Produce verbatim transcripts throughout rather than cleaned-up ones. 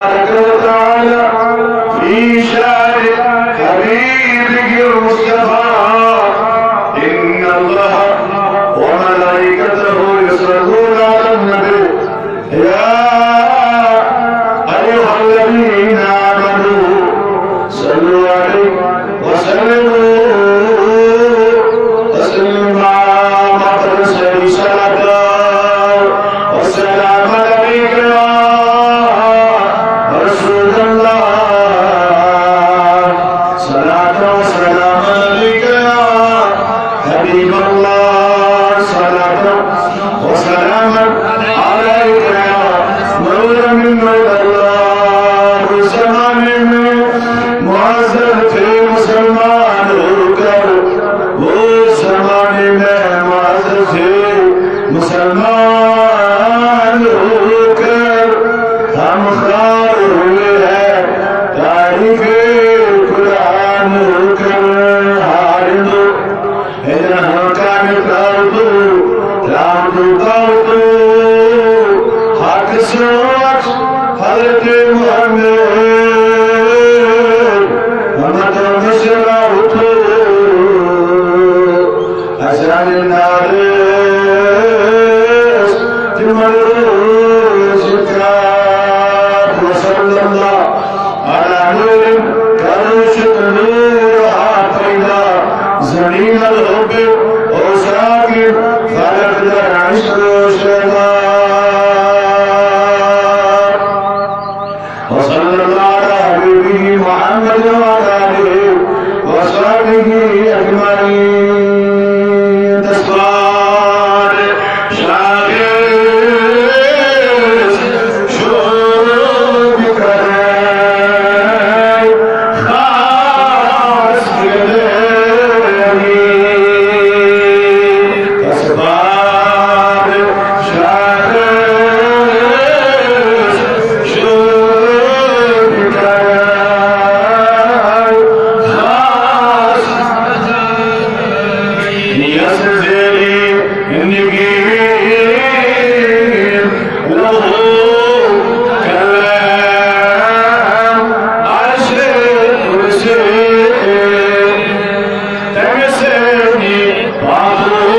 تبارك وتعالى في شأن حبيبه المصطفى: إن الله وملائكته يصلون على النبي، يا أيها الذين آمنوا صلوا عليه وسلموا تسليما. اللهم صل وسلم عليك يا رسول الله، صلاة وسلام عليك يا حبيب الله، صلاة وسلام عليك يا مولى من مولى الله. زمانے میں معذر تھے مسلمان ہو کر، وہ زمانے میں معذر تھے مسلمان ہو کر، ہم خوار ہوئے ہیں تاریخ قرآن ہو کر۔ ہار دو، ادھر ہم کان تراؤ دو، رام دو، باؤ دو، حق سوچ حضرت محمد، ہم تو مشرا اٹھو، اجان نارس، تمر روز کا، وصلی اللہ على نور كرشت نورها فإذا زمين الحب أوساك فرق در عشق و شما. وصلى الله على حبيبه محمد وعلى آله وصحبه أجمعين. تسبار شاخص شور بکرے خاص گلے تسبار شاخص شور بکرے خاص یس ذیلی نگین لہو کلام عرش کرسی تمسنی پاپو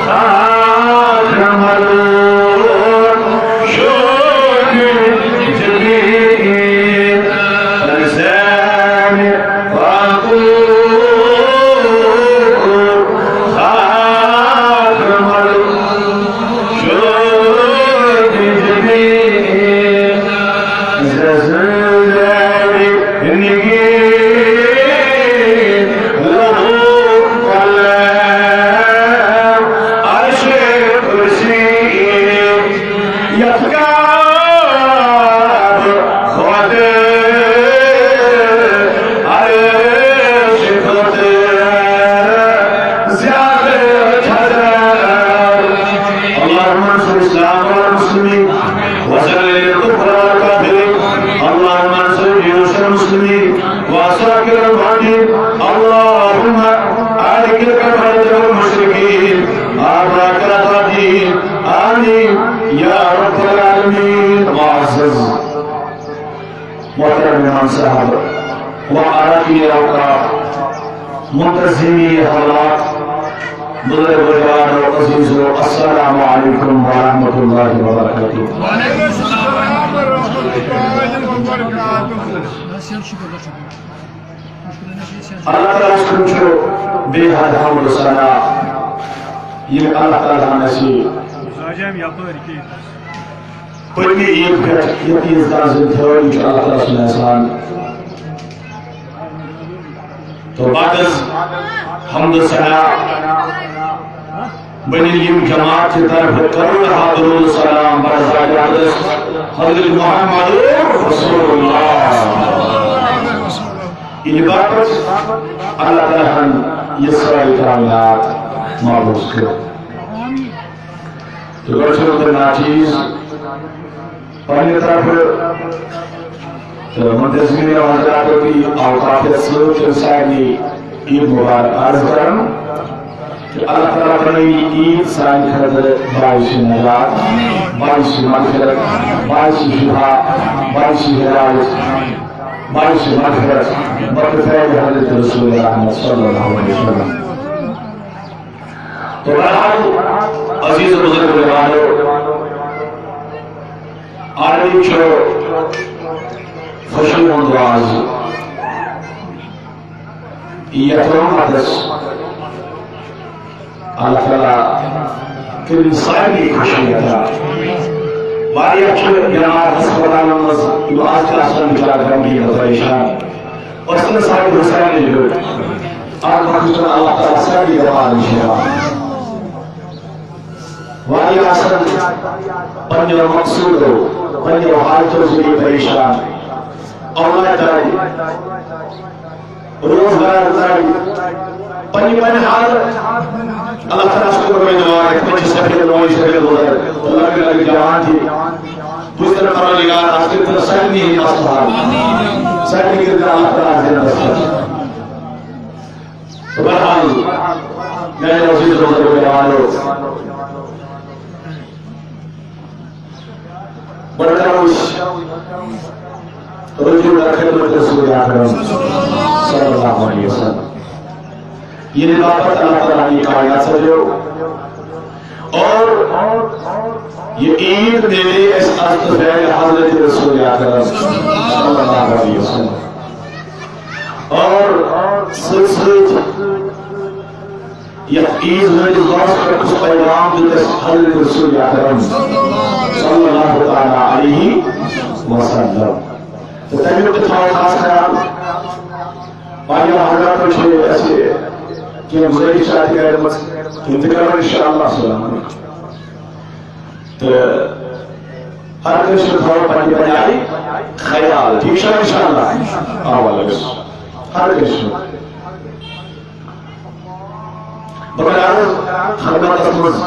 خاک مدور شوق جبین تمسنی پاپو خاک مدور شوق جبین ززلے نگین لہو کلام عرش کرسی یتھ کعب خود عرش خود زیادہ چھتر۔ اللهم انصر الإسلام والمسلمين وذلل الكفر والكافرين. اللهم انصر جيوش المسلمين وعساكر المعادين. اللهم أهلك الكفرة والمشركين أعداءك أعداء الدين. آمين يا رب العالمين. معزز محترم امام صاحب و اراکین اوقاف، منتظمی حضرات، بزرگ و جوان و عزیز و السلام علیکم ورحمۃ اللہ وبرکاتہ۔ اللہ تعالیٰ سُنٛد چھُ بے حد حمد و ثنا، ییٚمہِ اللہ تعالیٰ ہن اَسہِ پٔتمہِ عیٖد پٮ۪ٹھ ییٚتہِ ییٖژ تنظیٖم تھٲو، یہِ چھُ اللہ تعالیٰ سُنٛد احسان۔ تو بعد از حمد و ثنا بنی یِم جماعت کی طرف کرو رہا درود و سلام بر ذات اقدس حضرت محمد رسول اللہ۔ یہِ باپتھ اللہ تعالیٰ ہن یہِ سٲرے کائنات محفوظ کٔر۔ تہٕ گۄڈٕ چھُس بہٕ ناچیز پننہِ طرفہٕ تہٕ منتظمین حضرات تہٕ اوقاف یَتھ سۭتۍ تہٕ سارنٕے عید مبارک عرض کران۔ اللہ تعالیٰ بنٲیِن یہِ عیٖد سانہِ خٲطرٕ باعث نجات، باعث مغفرت، باعث شفا، باعث ہدایت، باعث مغفرت، برکت حضرت رسول رحمت صلی اللہ علیہ وسلم۔ تو بہرحال، عزیز بزرگ جوانو، عربی چھُ خوشی ہُنٛد راز۔ یتھ رحمتس اللہ تعالیٰ کٔرِن سارنٕے خوشی عطا۔ واریاہ چھِ بیمار ہسپتالن منٛز، یِم آز تہِ آسان بِچار غمگیٖن تہٕ پریشان۔ ٲسۍ نہٕ سارے حسین نِش گٔمٕتۍ۔ آز وقتس چھُ اللہ تعالیٰ سارنٕے بیمارن شفا۔ واریاہ آسان پننیو مقصودو، پننیو حاجتو ذٔریعہٕ پریشان۔ اولاد دارِ، روزگار دارِ، پننہِ پننہِ حالت۔ اللہ تعالیٰ ہس کوٚر وۄنۍ دُعا، یِتھ پٲٹھۍ چھِ سفید نوٚوُے سفید وۄزر، لۄکٕٹۍ لۄکٕٹۍ جوان تہِ۔ بہٕ چھُس تیٚلہِ پروردگار، آز کٔرِتھ سارنٕے ہٕنٛدۍ مسلہٕ حل۔ سارنٕے کٔرِتھ اللہ تعالیٰ آز جنتس منٛز۔ بہرحال، میانہِ عزیز بزرگ جوانو، بڑٕ کرو أسۍ رجوع در خدمت رسول اکرم صلی اللہ علیہ وسلم۔ ییٚلہِ باپتھ اللہ تعالیٰ ہن یہِ کائنات سجٲو، اور یہ عید میلے اَسہِ از طفیل حضرت رسول اکرم صلی اللہ علیہ وسلم۔ اور سۭتۍ سۭتۍ یتھ عیٖد ہٕنٛدِس دۄہس پٮ۪ٹھ کُس پیغام دیُت اَسہِ حضرت رسول اکرم صلی اللہ تعالیٰ علیہ وسلم؟ تہٕ تَمیُک تہِ تھاوو خاص خیال۔ واریاہ حضراتو چھِ اَسہِ کینٛہہ گُزٲرِش چھِ اَتھ گرِ منٛز، تِم تہِ کرو انشاءاللہ سلام۔ تہٕ ہر کٲنٛسہِ ہُنٛد تھاوو پننہِ پننہِ آیہِ خیال، ٹھیٖک چھا؟ انشاءاللہ۔ آ، وعلیکم۔ ہر کٲنٛسہِ ہُنٛد۔ بہٕ کرٕ عرض خدمتس منٛز،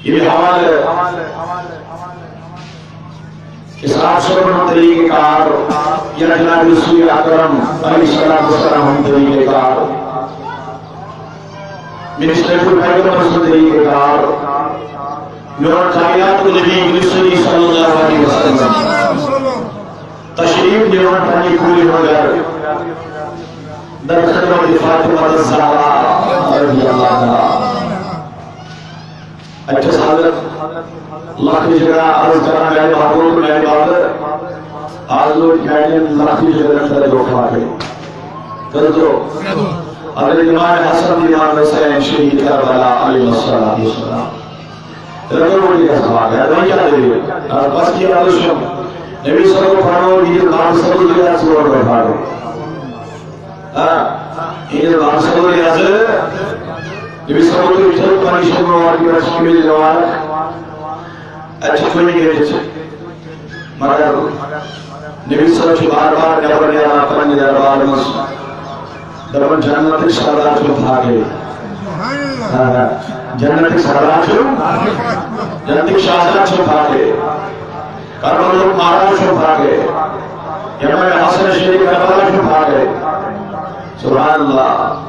ییٚمہِ حوالہٕ اسحاق صٲبن ہُنٛد طریٖقہٕ کار یا جناب رسول اکرم علیہ الصلوۃ والسلام ہُنٛد طریٖقہٕ کار، مےٚ نِش تٔرۍ پیغمبر سُنٛد طریٖقہٕ کار، میون کائنات نبی یوسف صلی اللہ علیہ وسلم تشریف نِوان پننہِ کوٗرِ ہُنٛد گرٕ، در خدمت فاطمہ الزہرا رضی اللہ عنہا۔ اَتہِ چھَس حضرت لۄکٹہِ جگہ عرض کران، میانہِ محبوب، میانہِ بابہٕ، آز لوٚگ میانٮ۪ن لۄکٹہِ جگہ خٲطرٕ دۄکھ لۄکٹہِ۔ کٔژ دۄہ؟ اگر امام حسن، امام حسین شہید کربلا علیہ الصلوۃ والسلام۔ رنگو روٹی کا سوال ہے، وۄنۍ کیٛاہ دٔلیٖل؟ آ، بس کینٛہہ عرض چھُم۔ نبی صٲب فرموو، یہِ لال سبز گٔے اَتھ ژور دۄہ پھاٹو۔ آ، یہِ لال سبز گٔے اَتھ۔ نبی صٲب کوٚر یہِ چھُ پننہِ شہر مبارک، یہِ چھُ مِلہِ مبارک۔ اَتہِ چھِ کُلۍ گٔنٛڈِتھ۔ مگر نبی صٲب چھُ بار بار نٮ۪بر نیران پننہِ دربار منٛز۔ دپان، جنتٕکۍ سردار چھُ پھاٹے۔ آ، جنتٕکۍ سردار چھُ، جنتٕکۍ شاہدار چھُ پھاٹے۔ کربلُک مہراز چھُ پھاٹے۔ امام حسن شہید کربلا چھُ پھاٹے۔ سبحان اللہ۔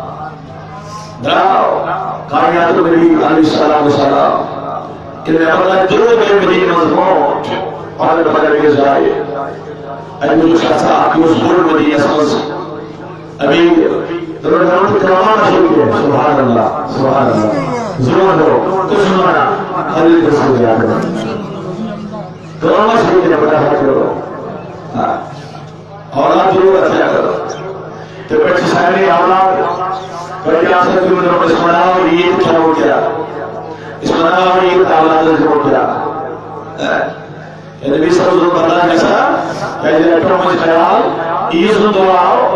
درٛاو کائناتُک نبی علیہ الصلوۃ والسلام۔ ییٚلہِ نٮ۪بر درٛاو، تیٚلہِ گٔے مدیٖنہٕ منٛز موت۔ پگہہ پگہہ بیٚیِس جایہِ۔ اَمہِ موٗجوٗب چھُ گژھان اکھ یُس بوٚڑ مدیٖنس منٛز امیر، تِمن دپان، تُہۍ کماوان چھِو کینٛہہ؟ سبحان اللہ، سبحان اللہ۔ زوٗن دو، کُس چھُ ونان؟ حضرت رسول اکرم۔ کماوان چھِو کینٛہہ؟ بہٕ دپہٕ ہا، کٔرِو۔ آ۔ اولاد ضرورت ہے۔ تہٕ پٮ۪ٹھ چھِ سارنٕے اولاد۔ پٮ۪ٹھ کیٛاہ سا تِمن دپان، أسۍ مناوو عیٖد، کھٮ۪مو کیٛاہ؟ أسۍ مناوو عیٖد، اولادس دِمو کیٛاہ؟ اے، ییٚلہِ نبی صلی اللہ علیہ وسلم پتہ گژھان، کیٛازِ رٹو وۄنۍ خیال، عیٖد ہُنٛد دۄہ آو،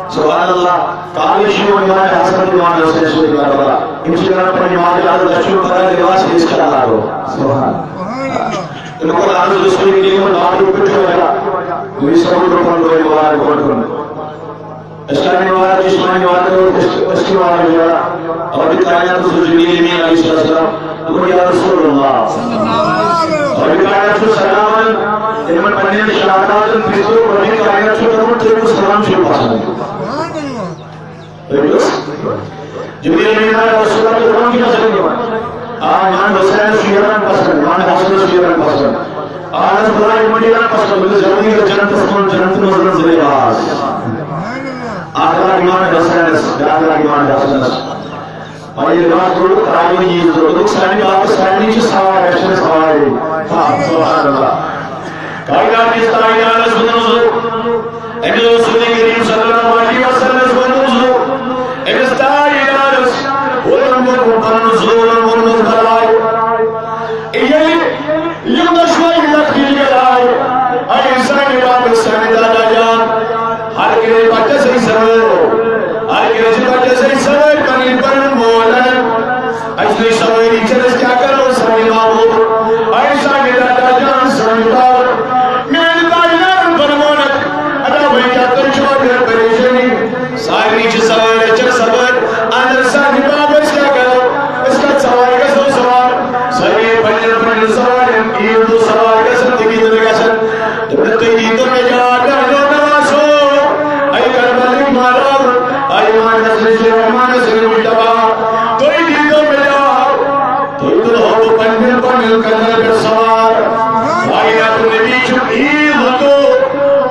سبحان اللہ، کالے چھُ یِوان امام حسن تہٕ امام حسین سۭتۍ کربلا۔ یِم چھِ کران پننہِ ماجہِ عرض، اَسہِ چھُنہٕ پتہ لباس کیٛاہ لاگو۔ سبحان اللہ۔ تِمو کوٚر عرض، یُس وۄنۍ یِمن باقٕے پٮ۪ٹھ چھُ وَنان، نبی صلی اللہ علیہ وسلم دوٚپُن، أسۍ کَرنہٕ واجہِ، أسۍ وَنہٕ واجہِ، أسۍ، أسۍ چھِ واجہِ نیران۔ رۄبِ کائنات سُنٛد جبریل امین علیہ السلام دوٚپُن، یا رسول اللہ، رۄبِ کائنات چھُ سلامن یِمن پننٮ۪ن شاگردن پرٛژھو، رۄبِ کائنات چھُ دوٚپمُت، تُہۍ کُس سلام چھِو پسنٛد؟ تُہۍ کُس؟ جبریل امین آیا رسول اللہ تہٕ ووٚن، یہِ کیٛاہ چھُ یِوان؟ آ، امام حسینس چھُ یِوان پسند، امام حسنس چھُ یِوان پسند۔ آ، حضرت بلال یِمن چھُ یِوان پسند، ؤلِو جلدی کٔرِو جنتس کُن، جنتہٕ منٛز زندگی باز۔ اکھ لگ امام حسینس، بیٛاکھ لگ امام حسنس۔ پننہِ راتھ کوٚرُکھ ترٛاوُن یہِ زٕ، دوٚپُکھ، سانہِ باپتھ سارنٕے چھِ سوارِ، اَسہِ چھِنہٕ سوارِ۔ ہا، سبحان اللہ۔ کائنات کِس تاجدارس ووٚنُن زٕ، أمِس رسول کریم صلی اللہ علیہ وسلمس ووٚنُن زٕ، أمِس تاجدارس ووٚنُن، ووٚنُن پنُن زٕ، ووٚنُن، ووٚنُن بلاے۔ ییٚلہِ یِم دۄشوے لۄکٹہِ لۄکٹہِ آیہِ، اے سانہِ باپتھ سانہِ دادا جان، ہر کُنہِ بچس أکۍ سوٲرۍ، ہر کُنہِ بچس أکۍ سوٲرۍ پنٕنۍ پنٕنۍ مول انان۔ اَسہِ نٔے سوٲری چھِ، أسۍ کیٛاہ کرو سانہِ محبوب؟ اے سانہِ دادا جان، سانہِ باوٕ، میٛانہِ تاجدارن فرمونکھ، ادا وۄنۍ کیٛاہ تُہۍ چھِوا بے پریشٲنی؟ سارنٕے چھِ سوٲرۍ، أسۍ چھِ سوٲرۍ۔ اَدٕ سانہِ باپتھ أسۍ کیٛاہ کرو؟ أسۍ کَتھ سوارِ گژھو سوار؟ سٲری پننٮ۪ن پننٮ۪ن سوارٮ۪ن، عیٖد دۄہ سوار گژھن تہٕ گِنٛدنہِ گژھن۔ دوٚپُن، تُہۍ دیٖتو مےٚ جواب، میٛانیو نواسو۔ اے کربلٕکۍ مارو، اے مانس نِش رحمانس نِش مجتبیٰ، تُہۍ دیٖتو مےٚ جواب۔ تُہۍ تُلہو بہٕ پننٮ۪ن پننٮ۪ن کندھن پٮ۪ٹھ سوار۔ کائنات نبی چھُ عیٖد دۄہ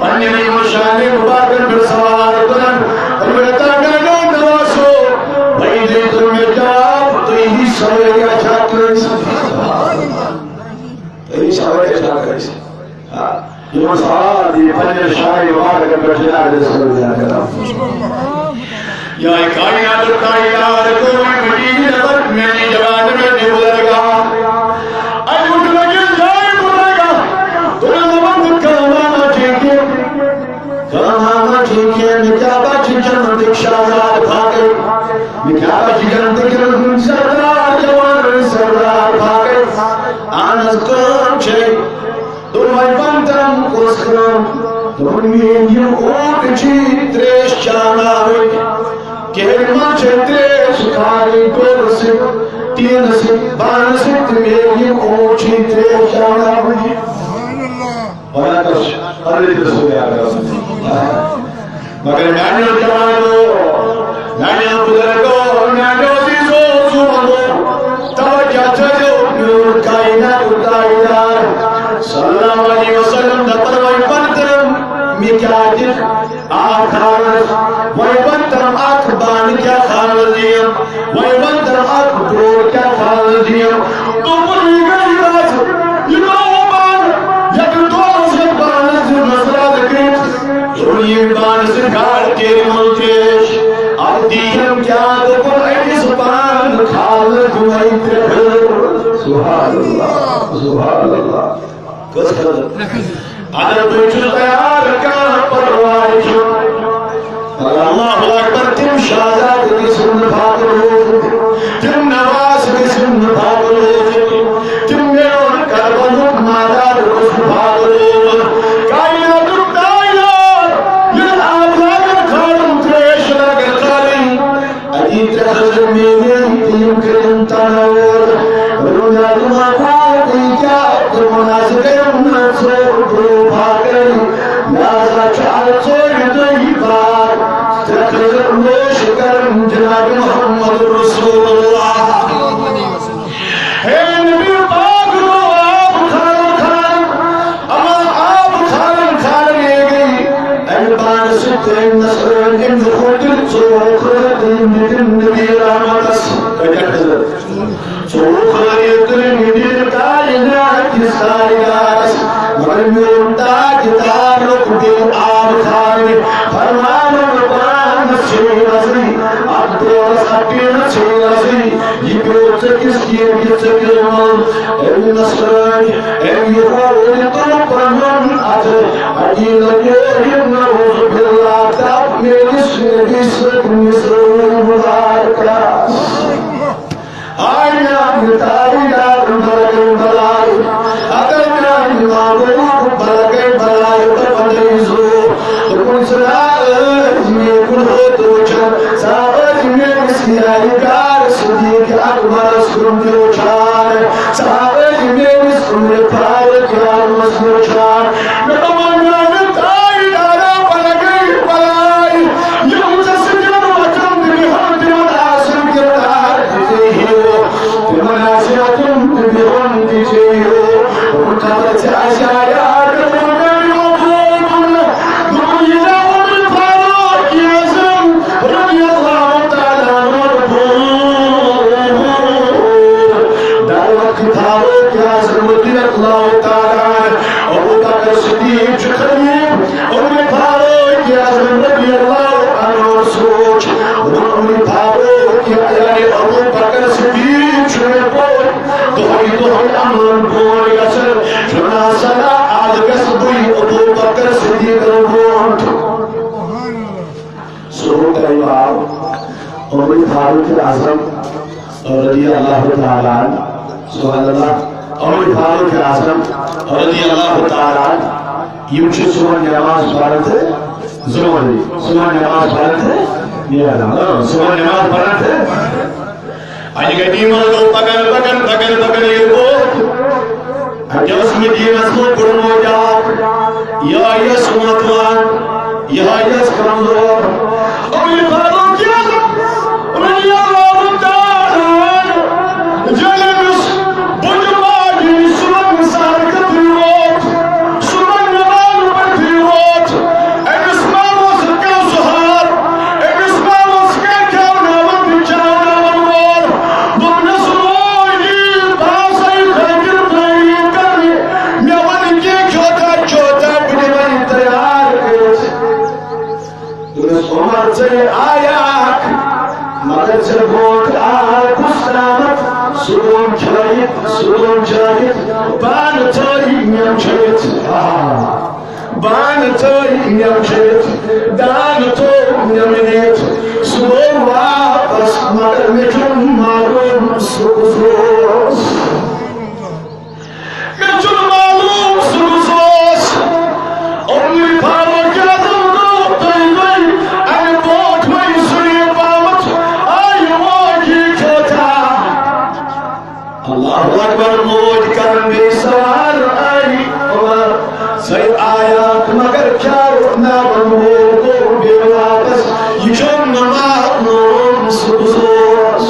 پننٮ۪ن یِمن شانہِ مبارکن پٮ۪ٹھ سوار تُلان۔ دوٚپُن، تہٕ میٛانیو نواسو، وۄنۍ دیٖتو مےٚ جواب، تُہۍ یی سوٲرۍ چھا کٲنٛسہِ؟ تُہۍ یی سوٲرۍ چھا کٲنٛسہِ؟ آ، یِمن سوال دِیہِ پننٮ۪ن شانہِ مبارکن پٮ۪ٹھ جناب رسول اللہ کرام۔ یا کائنات تاجدار، کوئی مدینے نفر میری جوان میں نہیں بزرگا۔ اے مجھ لگے جائے بزرگا، تو نہ بند کہانا ٹھیک ہے، کہانا ٹھیک ہے، میں کیا بچی جنت شاہزاد بھاگے، میں کیا بچی جنت کے سردار جوان سردار بھاگے۔ آنس کام چھے، دوٚپُن، وۄنۍ وَن تہٕ کۄس کٲم؟ دوٚپُن، میٛٲنۍ یِم اوٗنٛٹ چھِ ترٛیش چاوناوٕنۍ، کیٛازِ ما چھِ ترٛیش کھارٕنۍ ٹولہٕ سۭتۍ، ٹیٖنہٕ سۭتۍ، بانہٕ سۭتۍ، تہٕ میٛٲنۍ یِم اوٗنٛٹ چھِ ترٛیش چاوناوٕنۍ۔ وَنان کَس چھِ؟ حضرت رسول اکرم۔ مگر میانیو جوانو، میانیو بزرگو، میانیو عزیزو، زومو، توجہ تھٲیِو، میون کائنات تاجدار صلی اللہ علیہ وسلم دپن وۄنۍ پتہٕ مےٚ کیٛاہ دِکھ آب خانس، وۄنۍ ون تم اکھ بانہٕ کیٛاہ خانس دِیم، وۄنۍ ون تم اکھ ڈوٗر کیٛاہ خانس دِیم۔ دوٚپُن، یہِ گٔے رز، یہِ گوٚو بانہٕ، یتھ ڈورس یتھ بانس دِژ نظر کٔرِتھ۔ دوٚپُن، ییٚمہِ بانہٕ سۭتۍ گاڈ کیرِ منٛز ترٛیش، اَتھ دی ہم کیٛاہ؟ دوٚپُن، أمِس بانہٕ کھالہٕ دۄہے ترٛےٚ خٔزٕر۔ سبحان اللہ، سبحان اللہ۔ کٔژ خٔزٕر؟ اگر تُہۍ چھِو تیار، کانٛہہ پرواے چھُنہٕ۔ اللہ اکبر، تِم شہزادٕ گٔژھِو نہٕ فاقہٕ روزٕنۍ، تِم نواز گٔژھِو نہٕ فاقہٕ روزٕنۍ، تِم میون کربلُک مادار گوٚژھ نہٕ فاقہٕ روزُن۔ کائناتُک تاجدار، ییٚلہِ آب لاگن کھالُن، ترٛیش لاگن کھالٕنۍ، اَتی ترٛےٚ خٔزٕر میلے تِم کٔرِن تنور۔ روزٕ ما کھوو تُہۍ کیٛاہ؟ تِمن حظ کٔرِن نہ ژوٚپ، بہٕ فاقہٕ۔ لہذا چھُ اَتھ ژورِ دۄہہِ یہِ بار۔ ترٛےٚ خٔزٕر نوش کرن جناب محمد رسول اللہ۔ ہے نبی پاک، گوٚو آب کھاران کھاران، اما آب کھاران کھاران یہِ گٔے اَمہِ بانہٕ سۭتۍ تٔمۍ نصرٲنۍ، أمۍ کھوٚت تیٚلہِ ژور خٔزٕر، تٔمۍ دِتِن نبی رحمتس۔ کٲتیٛاہ خٔزٕر؟ ژوٚوُہ خٔزٕر ییٚلہِ تٔمۍ دِتِن کائنات کِس تاجدارس، مگر میون تاجدار لوٚگ بیٚیہِ آب کھارنہِ، فرماوان پانس چھے نظرِ، اتھ دورس اتھ ٹیٖنس چھے نظرِ۔ یہِ پیوٚو ژٔکِس کیٖرکِس ژٔکِس منٛز۔ أمۍ نصرٲنۍ، أمۍ یہِ ہول تُل پنُن اَتھٕ۔ اَتی لَگیو یہِ نعوذ باللہ تَپھ میٲنِس نبی سٕنٛدِ مِصرٲنۍ مُبارکَس۔ آے میٛانہِ تاجدار بلگے بلاے، اگر میٛانہِ محبوب بلگے بلاے، بہٕ وَنَے زُو۔ دوٚپُن، ژٕ ہا ٲسۍ مےٚ کُن ہوٚت وٕچھان، ژٕ ہا ٲسۍ میٛٲنِس یارِ پیارٕ صدیٖق اکبرس کُن تہِ وٕچھان، ژٕ ہا ٲسۍ میٛٲنِس عمرِ فاروق اعظمس تہِ وٕچھان۔ مےٚ دوٚپُن، میٛانہِ تاجدارا، بلگے بلاے، یِم ژےٚ سۭتۍ وۄتھان تہٕ بیٚہان تِمن آسن کِنہٕ آیا، دوٚپُن، یہِ چھا عمر فاروق اعظم رضی اللہ تعالیٰ عنہ؟ در وقت فاروق اعظم رضی اللہ تعالیٰ عنہ، ابو بکر صدیق چھُ خلیفہ، عمر فاروق اعظم رضی اللہ عنہ سوچ، عمر فاروق یعنی ابو بکر صدیق چھُ مےٚ پوٚت دۄہے دۄہے اَنُن بونٛٹھ گژھان، چھُنہٕ آسان، از گژھٕ بٕے ابو بکر صدیقن برونٛٹھ۔ سُہ گوٚو تَمہِ باو عمر فاروق اعظم رضی اللہ تعالیٰ عنہ۔ سبحان اللہ۔ عمر فاروق اعظم رضی اللہ تعالیٰ عنہ، یِم چھِ صبحن نماز پران تہٕ زوٗنٕے، صبحن نماز پران تہٕ نیران۔ آ، صبحن نماز پران تہٕ اَتہِ گٔے تِم لوٗکھ پَکان، پَکان، پَکان، پَکان، ییٚلہِ ووت، اَتہِ اوس مدیٖنَس منٛز بوٚڑ موجا اَکھ۔ یِہوٚے اوس وَتوان، یِہوٚے اوس کمزور۔ عمر فاروق اعظم رضی اللہ تعالیٰ عنہ، ییٚلہِ أمِس بُجہِ ماجہِ نِش صُبحن سحر خٲطرٕ ووت، صُبحن نٮ۪ماز پٔرتھٕے ووت، أمِس ما اوس کانٛہہ سُہار، أمِس ما اوس کانٛہہ کھیٛاوناوَن تہٕ چاوناوَن وول؟ دوٚپنَس، "موجی، بہٕ آسَے فٲقِر فٲقِر کرنہِ، مےٚ وَن کینٛہہ کھیوٚوتھا چیوٚوتھا، بہٕ دِمَے تیار کٔرِتھ۔" دوٚپنَس، "عمر، ژےٚ آیاکھ، مگر ژےٚ برونٛٹھ آو کُس تامَتھ، سُہ گوٚو چٲیِتھ، سُہ گوٚو چٲیِتھ، بانہٕ تھٲوِتھ مےٚ چھٔلِتھ۔" آ، بانہٕ تھٲوِتھ مےٚ چھٔلِتھ، دانہٕ تھوٚو مےٚ مٔلِتھ، سُہ گوٚو واپس، مگر مےٚ چھُنہٕ معلوم سُہ کُس اوس۔ مےٚ چھُنہٕ معلوم سُہ کُس اوس۔ عمر فاروق اعظم گوٚو تُہۍ وۄنۍ اَمہِ برونٛٹھ وۄنۍ سُلہِ پامَتھ آیہِ موجی کھیوٚوتھا۔ اللہ اکبر، موج کرن بے سوال آئی عمر، سید آیات مگر کیا رونا بن ہو گو بے واپس، یہ جو نماز نوم سبزوس۔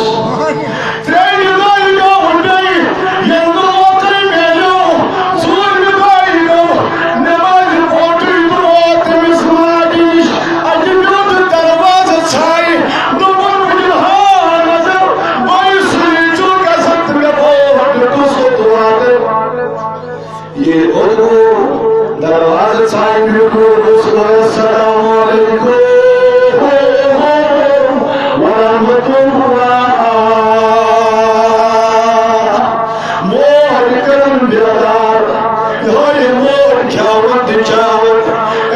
ترٛیٚیہِ دۄہہِ گوٚو بیٚیہِ، ییٚلہِ نہٕ اوترٕ میلیو، ژوٗرمہِ دۄہہِ گوٚو، نمازِ برونٛٹھٕے تہٕ ووت تٔمِس ماجہِ نِش۔ اَتہِ پیوٚو تہٕ دروازٕ ژھایہِ۔ دوٚپُن، "بہٕ دِمہٕ ہا نظر، بہٕ یُس سُلہِ چھُ گژھان تہٕ مےٚ ووت، مےٚ کُس کوٚت واتہٕ؟" ییٚلہِ اوٚت گوٚو، دروازٕ ژھایہِ، مےٚ کوٚر، بہٕ اوسُس وَنان، "السلام علیکم ورحمۃ اللہ۔" موج کرن بیدار، یہوے موج کھیاون تہٕ چاون،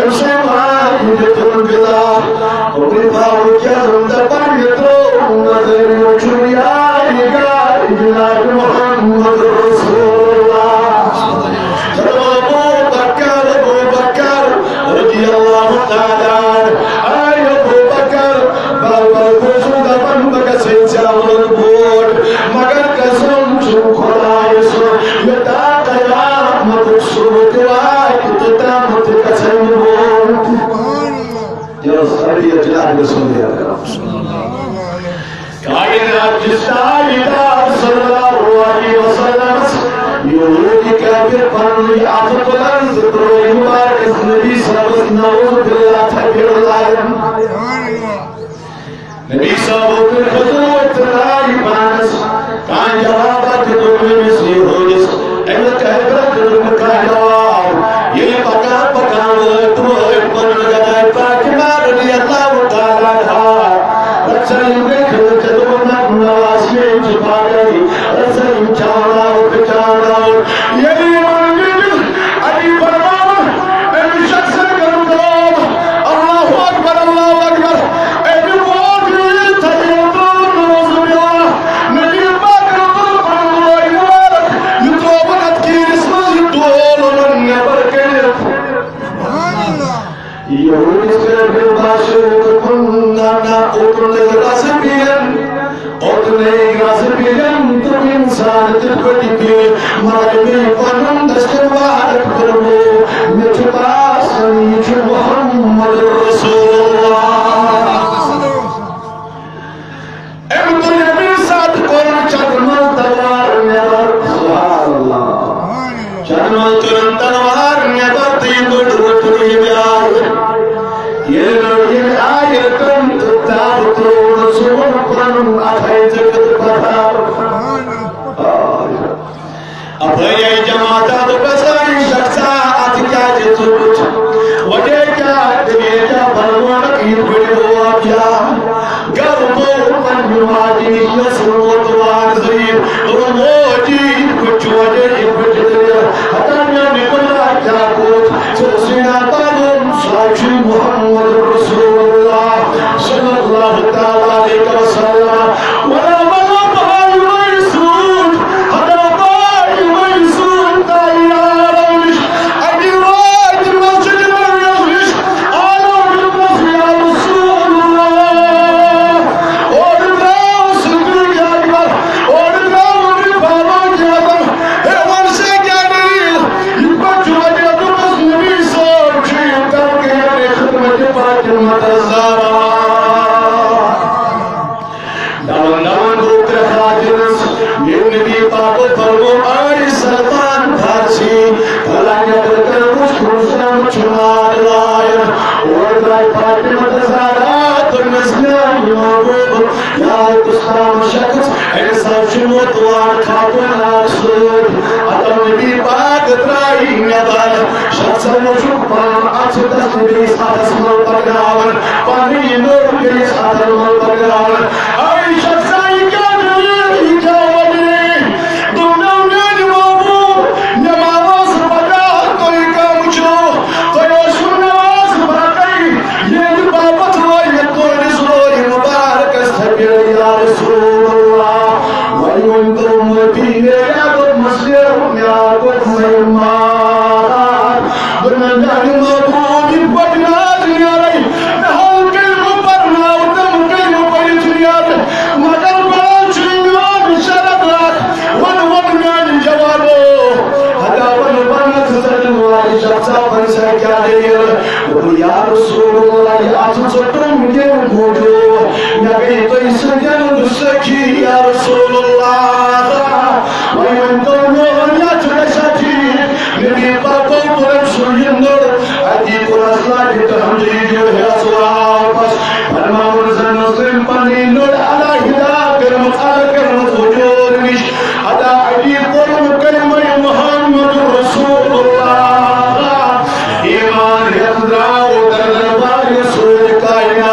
أمۍ سٕے ماجہِ تہِ کرن بیدار۔ عمر فاروق اعظم دپان، یہِ ترٛوو نظرِ، یہِ چھُنہٕ یارِ گارِ جناب محمد رسول اللہ۔ ابو بکر، ابو بکر رضی اللہ تعالیٰ عنہ، آے ابو بکر، بابا بوزو دپان، بہٕ گژھٕ ژےٚ وَنُن بوٹ، مگر قسم چھُم خدایہِ سُنٛد، یوٚتام قیامتُک صبح تہِ واتہِ، توٚتام تہِ گژھن نہٕ بوٹ۔ یہِ ٲس تربیت جناب رسول اکرم۔ کائنات کِس تاجدار صلی اللہ علیہ وسلمس یہودی کافر پنٕنۍ اَتھٕ تُلان زٕ ترٛوو مُبارکس نبی صٲبس نعوذ باللہ تھپٮ۪ر لاران۔ نبی صٲبو کٔر حضور ترٛاے پانس، کانٛہہ جوابا تہِ دوٚپ نہٕ أمِس یہودِس، أمِس کافرس تہِ دوٚپ نہٕ کانٛہہ جواب۔ ییٚلہِ پکان پکان وٲتۍ، وٲتۍ پنُن گداے فاطمہ رضی اللہ تعالیٰ عنہا۔ رژھا یِم گٔے کھٔژ، ژےٚ دوٚپُتھ نہ، نواز مےٚ چھِ پاگل۔ رژھا یِم چاوناوُکھ تہٕ چاوناوُکھ۔ ییٚلہِ یِمن دِتِکھ، اَتی فرماوُن، أمِس شخصن کٔرٕن کٲم۔ اللہ اکبر، اللہ اکبر۔ أمۍ ووت یہِ تھدِ ترٛووُن، نعوذ باللہ۔ نبی پاکن تُل پنُن لوے مُبارک، یہِ ترٛووُن اَتھ کیٖرِس منٛز، یہِ ڈول اوٚنُن نٮ۪بر کٔڑِتھ۔ یہودِس کٔر بِل باشِر دوٚپُن، نہ، نہ، اوٚتُن نہٕ رَزٕ بیٚین، اوٚتُن نہٕ رَزٕ بیٚین، تہٕ اِنسان تِتھ پٲٹھۍ بیٚیہِ، مگر مےٚ یہِ پَنُن دَستہٕ مُبارک پھِرمو، مےٚ چھُ باسان، یہِ چھُ محمد رسول اللہ۔ أمۍ تُل ییٚمہِ ساتہٕ کوٚر چَنٛدٕ منٛز تلوار نٮ۪بر۔ سبحان اللہ۔ چَنٛدٕ منٛز تلوار نٮ۪بر تہٕ یِتھ پٲٹھۍ روٚٹُن یہِ بیٛاکھ۔ ییٚلہِ روٚٹ ییٚلہِ آیہِ کٔم تہٕ تاب ترٛوو نہٕ سون پنُن اَتھَے ژٔٹِتھ پتھر۔ آے۔ اَپٲرۍ آیہِ جماعت، دوٚپُس، "اے شخصا، اَتھ کیٛازِ ژوٚٹُتھ؟ وجہ کیٛاہ؟ دٔلیٖل کیٛاہ؟ فرمونکھ یِتھ پٲٹھۍ گوٚو واقعہ۔" گرٕ گوٚو پننہِ ماجہِ نِش یۄس ووت وارٕ زٔمیٖن۔ دوٚپُن، "موجی، یِتھ پٲٹھۍ چھُ وجہ، یِتھ پٲٹھۍ چھُ دٔلیٖل۔ ہتا میٛانہِ گۄناہ کیٛاہ کوٚر؟ ژےٚ اوسُے نا پَرُن، سُہ حظ چھُ محمد رسول اللہ صلی اللہ تعالیٰ علیہ وسلم۔ وَلَا وَلَا بَلَا یِمَے سوٗنٛچ، ہتا بَلَا یِمَے سوٗنٛچ تَیار نِش، اَکہِ راتہِ مسجد نبویَس نِش آلو دیُتنَس یا رسول اللہ۔" اورٕ درٛاو صدیق اکبر، اورٕ درٛاو عمر فاروق اعظم۔ ہے، وَن سا کیٛاہ دٔلیٖل؟ یِتھ پٲٹھۍ چھُ وجہ دوٚپمَس، نبی صٲب چھُ یہِ ترکیب خدمت فاطمہ الزہرا۔ دَوان دَوان گوٚو ترٛےٚ خاطرس۔ ییٚلہِ نبی پاکو فرمو، آے سلمان فارسی، فلانہِ اگر کانٛہہ وٕچھ، کُنُس تام چھُ نار لایان۔ اور درٛاے فاطمہ الزہرا، دوٚپمَس، میٛانہِ محبوب، یا کُس تام شخص، أمِس حظ چھُ موتوار کھاتُن نار سۭتۍ۔ ہتو نبی پاک درٛاے نٮ۪بر۔ شخصن وٕچھُکھ پان اَتھٕ تَس بیٚیِس اَتھَس منٛز پَکناوان، پَنٕنۍ یہِ نوٚر بیٚیِس اَتھَس منٛز پَکناوان۔ اَوَے شخصا، یہِ کیٛاہ دٔلیٖل، یہِ کیٛاہ وَنہِ؟ دوٚپنو، میٛانہِ محبوٗب، مےٚ ما ٲس پَتہ تُہۍ کَم چھِو؟ تۄہہِ ٲسوٕ نٮ۪ماز پَرٕنۍ، ییٚمہِ باپَتھ وٲتۍ مےٚ تُہٕنٛدِس روضہِ مُبارکَس تھپٮ۪ر، یا رسول اللہ۔ وۄنۍ ؤنۍ تو، معٲفی میلیٛا؟ دوٚپمَس، مےٚ کوٚر معاف۔ دوٚپمَس، میٛانہِ محبوٗب، یِتھ پٲٹھۍ نہٕ آز نیرَے، مےٚ ہاو کلمہٕ پَرناو تہٕ کلمہٕ پٔرِتھ نیرٕ، مگر بَڑٕ چھُ میون شرط اکھ، وَن، وَن میٛانہِ جوابو۔ ہتا وَن، وَن، ژٕ ژَٹن وٲلۍ شخصا، وَن سا کیٛاہ دٔلیٖل؟ دوٚپُن، یا رسول اللہ، یہِ اَتھٕ ژوٚٹُم ییٚمہِ موٗجوٗب، مےٚ گٔے تۄہہِ سۭتۍ گُستٲخی، یا رسول اللہ۔ وۄنۍ ؤنۍ تو میون یتھ گژھِ ہا ٹھیٖک۔ نبی پاکو کوٚرُن سُہ یہِ نوٚر، اَتی کوٚرُس لَٹہِ تہٕ ہمزٕ یہِ جوڑ ہٮ۪س واپس۔ فرماوُن زن ٲس تٔمۍ پنٕنۍ نوٚر علیحدہ کٔرمٕژ، الگ کٔرمٕژ وجوٗد نِش۔ ہتا اَتی کوٚرُن کلمہ محمد رسول اللہ۔ ایمان ہٮ۪تھ درٛاو در دربار رسول کائنات۔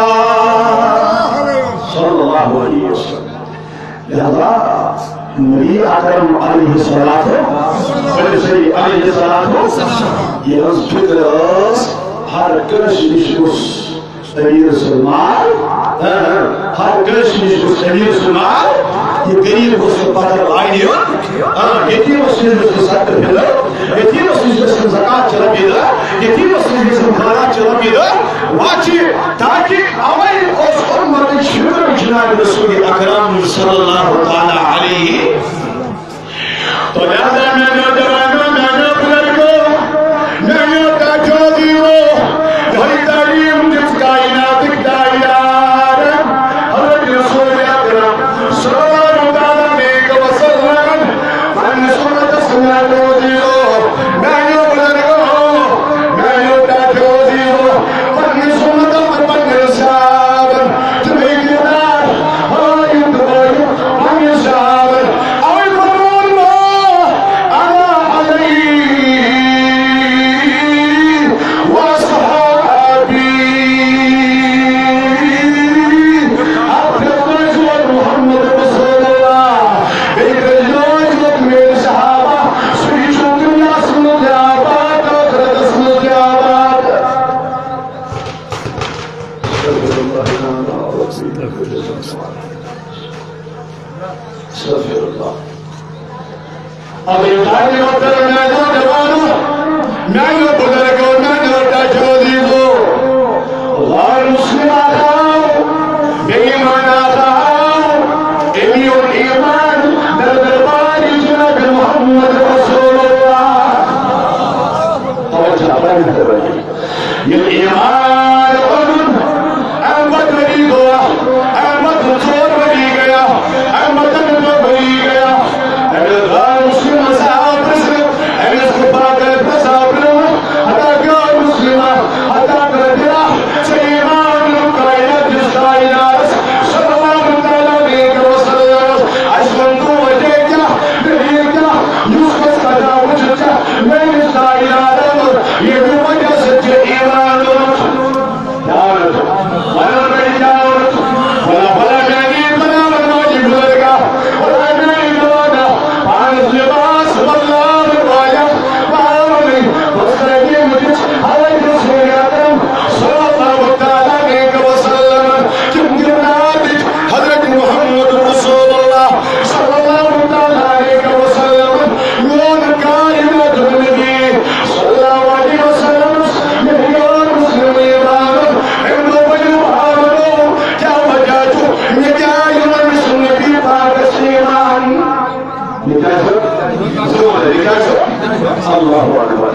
صلی اللہ علیہ وسلم۔ لہذا نبی اکرم علیہ الصلوۃ، علیہ الصلوۃ، یہنز فکر ٲس ہر کٲنٛسہِ نِش گوٚژھ امیر سُنٛد مال، ہر کٲنٛسہِ نِش گوٚژھ امیر سُنٛد مال، یہِ غریب گوٚژھ نہٕ پتھر لاینہِ یُن، یتیٖمس نِش گوٚژھ نہٕ صدقہٕ پھِرُن، یتیٖمس نِش گوٚژھ نہٕ زکوٰۃ چھِ رۄپیہِ دَہ، یتیٖمس نِش گوٚژھ نہٕ خٲرات چھِ رۄپیہِ دَہ، وۄنۍ چھِ تاکہ اوے اوس امتٕچ فکر جناب رسول اکرم صلی اللہ تعالیٰ علیہ۔ تو لہذا میانیو جوانو، میانیو بزرگو، میانیو ٹاٹھیو عزیزو، یہے تعلیم دِژ کائناتٕکۍ تاجدار حضرت رسول اکرم صلی اللہ تعالیٰ علیہ وسلم۔ پننِس امتس میانیو عزیزو، میانیو بزرگو، میانیو ٹاٹھیو عزیزو، پننِس امتس تہٕ پننٮ۪ن صحابن تہٕ بیٚیہِ کِردار ہٲیِو تہٕ بٲیِو پننٮ۪ن صحابن۔ اوے فرمون ما انا علیہ واصحابی۔ اکھ پھِر پٔرۍزیو محمد رسول اللہ۔ بیٚیہِ کٔرۍزیو عزت میٲنۍ صحابہ، سُہ یہِ چھُ دُنیاہَس منٛز تہِ آباد، ٲخرتَس منٛز تہِ آباد۔ استغفر اللہ۔ اَوَے تعلیٖم کٔر میٛانیو جوانو، میٛانیو بُزرگو، میٛانیو ٹاٹھیو عزیٖزو، غٲر مسلم آسہو، بے ایمان آسہو، أمی اوٚن ایمان در دربارِ جناب محمد رسول اللہ۔ توجہ، توجہ۔ ییٚلہِ ایمان اوٚنُن، اَمہِ پتہٕ ؤری گوٚو، اَمہِ پتہٕ ژور ؤری گٔیا، اَمہِ پتہٕ دَہ ؤری گٔیا۔ أمِس غٲر مسلمس آو پرٛژھنہٕ، أمِس کوٚر پاگل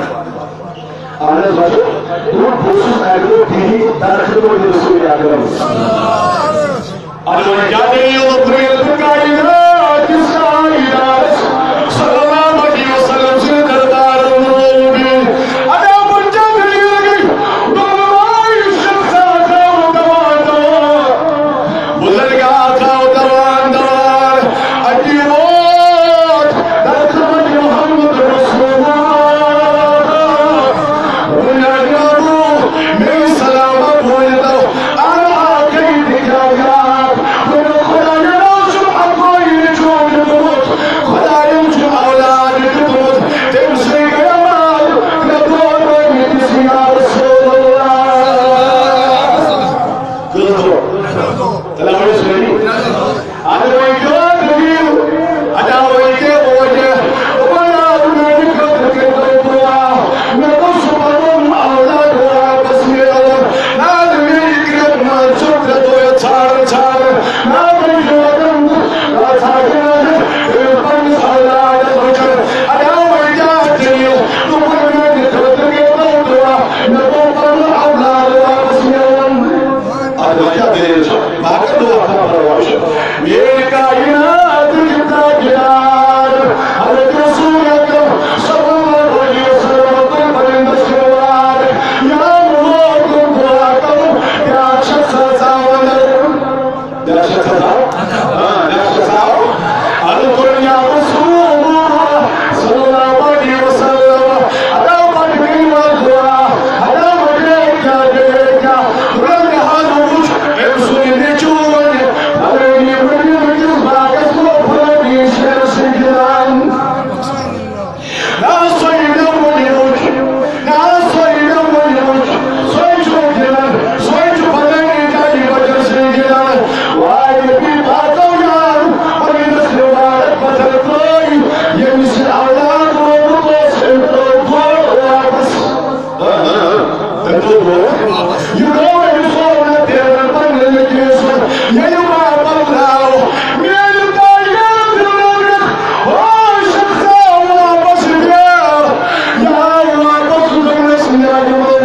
اہن حظ، بچو، دوٚپُن، بہٕ اوسُس اَکہِ دۄہ بِہِتھ در خدمت رسول اکرم۔ اَدٕ وۄنۍ کیٛاہ دٔلیٖل؟ دوٚپُن، ییٚلہِ بہٕ کائنات کِس تاجدارس صلی اللہ علیہ وسلم سٕنٛدِ دربارس منٛز اوسُس بِہِتھ، اَدٕ وۄنۍ کیٛاہ دٔلیٖل گٔے؟ دوٚپُن، واے شخصا آو دوان دوان، بُزرگا آو دوان دوان، اَتی ووت در خدمت محمد رسول اللہ۔ دوٚپُن، میٛانہِ محبوب، مےٚ سلامت ؤنۍتو، اَنہٕ آخری تہِ کیٛاہ یاد؟ دوٚپُن، خۄدایا، سُہ اَکوے چھُ دیُتمُت، خۄدایَن چھُ اولاد دیُتمُت، تٔمۍ سٕے گٔے اولاد، مےٚ دوٚپ، أمِس یا رسول اللہ۔ کٔژ دۄہ؟ تیٚلہِ ہاوو أسۍ ؤری۔ اَدٕ وۄنۍ کیٛاہ دٔلیٖل؟ اَدا وۄنۍ کیٛاہ وجہ؟ وَلہٕ میٛانہِ خٲطرٕ کٔرۍتو دُعا۔ مےٚ گوٚژھ پَنُن اولاد واپس میلُن۔ نہ حظ، میٛانہِ کرٛٮ۪کہٕ منٛز چھُ ترٛےٚ دۄہ ژھانٛڈان، ژھانٛڈان۔ نہ حظ، مےٚ چھُ وَنان، نہ حظ، ژھانٛڈان، پَنٕنِس اولادَس وٕچھُن۔ اَدا وۄنۍ کیٛاہ دٔلیٖل؟ دوٚپُن، میٛانہِ خٲطرٕ کٔرۍتو دُعا۔ مےٚ گوٚژھ پَنُن اولاد واپس میلُن۔ اَدٕ وۄنۍ کیٛاہ دٔلیٖل چھِ؟ بہٕ ہا کَرٕ دُعا، کانٛہہ پَرواے چھُنہٕ۔ میٛٲنۍ کائناتٕکۍ تاجدار، حضرت رسول اکرم صلی اللہ علیہ وسلم، تُہۍ پٔرِو دستور۔ یا لوگو، دُعا کَرو، بیٛاکھ شخص آو اَندر۔ بیٛاکھ شخص آو؟ آ، بیٛاکھ شخص آو۔ عرض کوٚرُن، یا رسول اللہ صلی اللہ علیہ وسلم، ادا پتہٕ گٔے وۄنۍ دُعا، ادا وۄنۍ گٔے کیٛاہ، گٔے کیٛاہ؟ وۄنۍ حظ وٕچھ أمۍ سُنٛد نیٚچوٗ وۄنۍ فلٲنی مدینہٕ کِس باغس منٛز فلٲنی شیرٕ سۭتۍ گِنٛدان۔ نہ سۄے مےٚ وُنہِ وُچھ، نہ سۄے مےٚ وُنہِ وُچھ، سۄے چھُ گِنٛدان، سۄے چھُ فلٲنی جایہِ بچن سۭتۍ گِنٛدان۔ واے نبی پاکو یار، پننِس مبارک پتھر ترٲوۍ، ییٚمِس یہِ اولاد روٗدمُت اوس، أمۍ ترٛوو گۄڈٕ واپس۔ تٔمۍ دوٚپ، یہِ گوٚو أمۍ سُنٛد نہ تیرن پننہِ لٔکرِ سُنٛد۔ ییٚلہِ واپس درٛاو، میٛانہِ تاجہِ لٔگِتھ، ہو شخص آو واپس یہِ۔ یہِ آو واپس، سُہ دوٚپنس، میٛانہِ محبوب،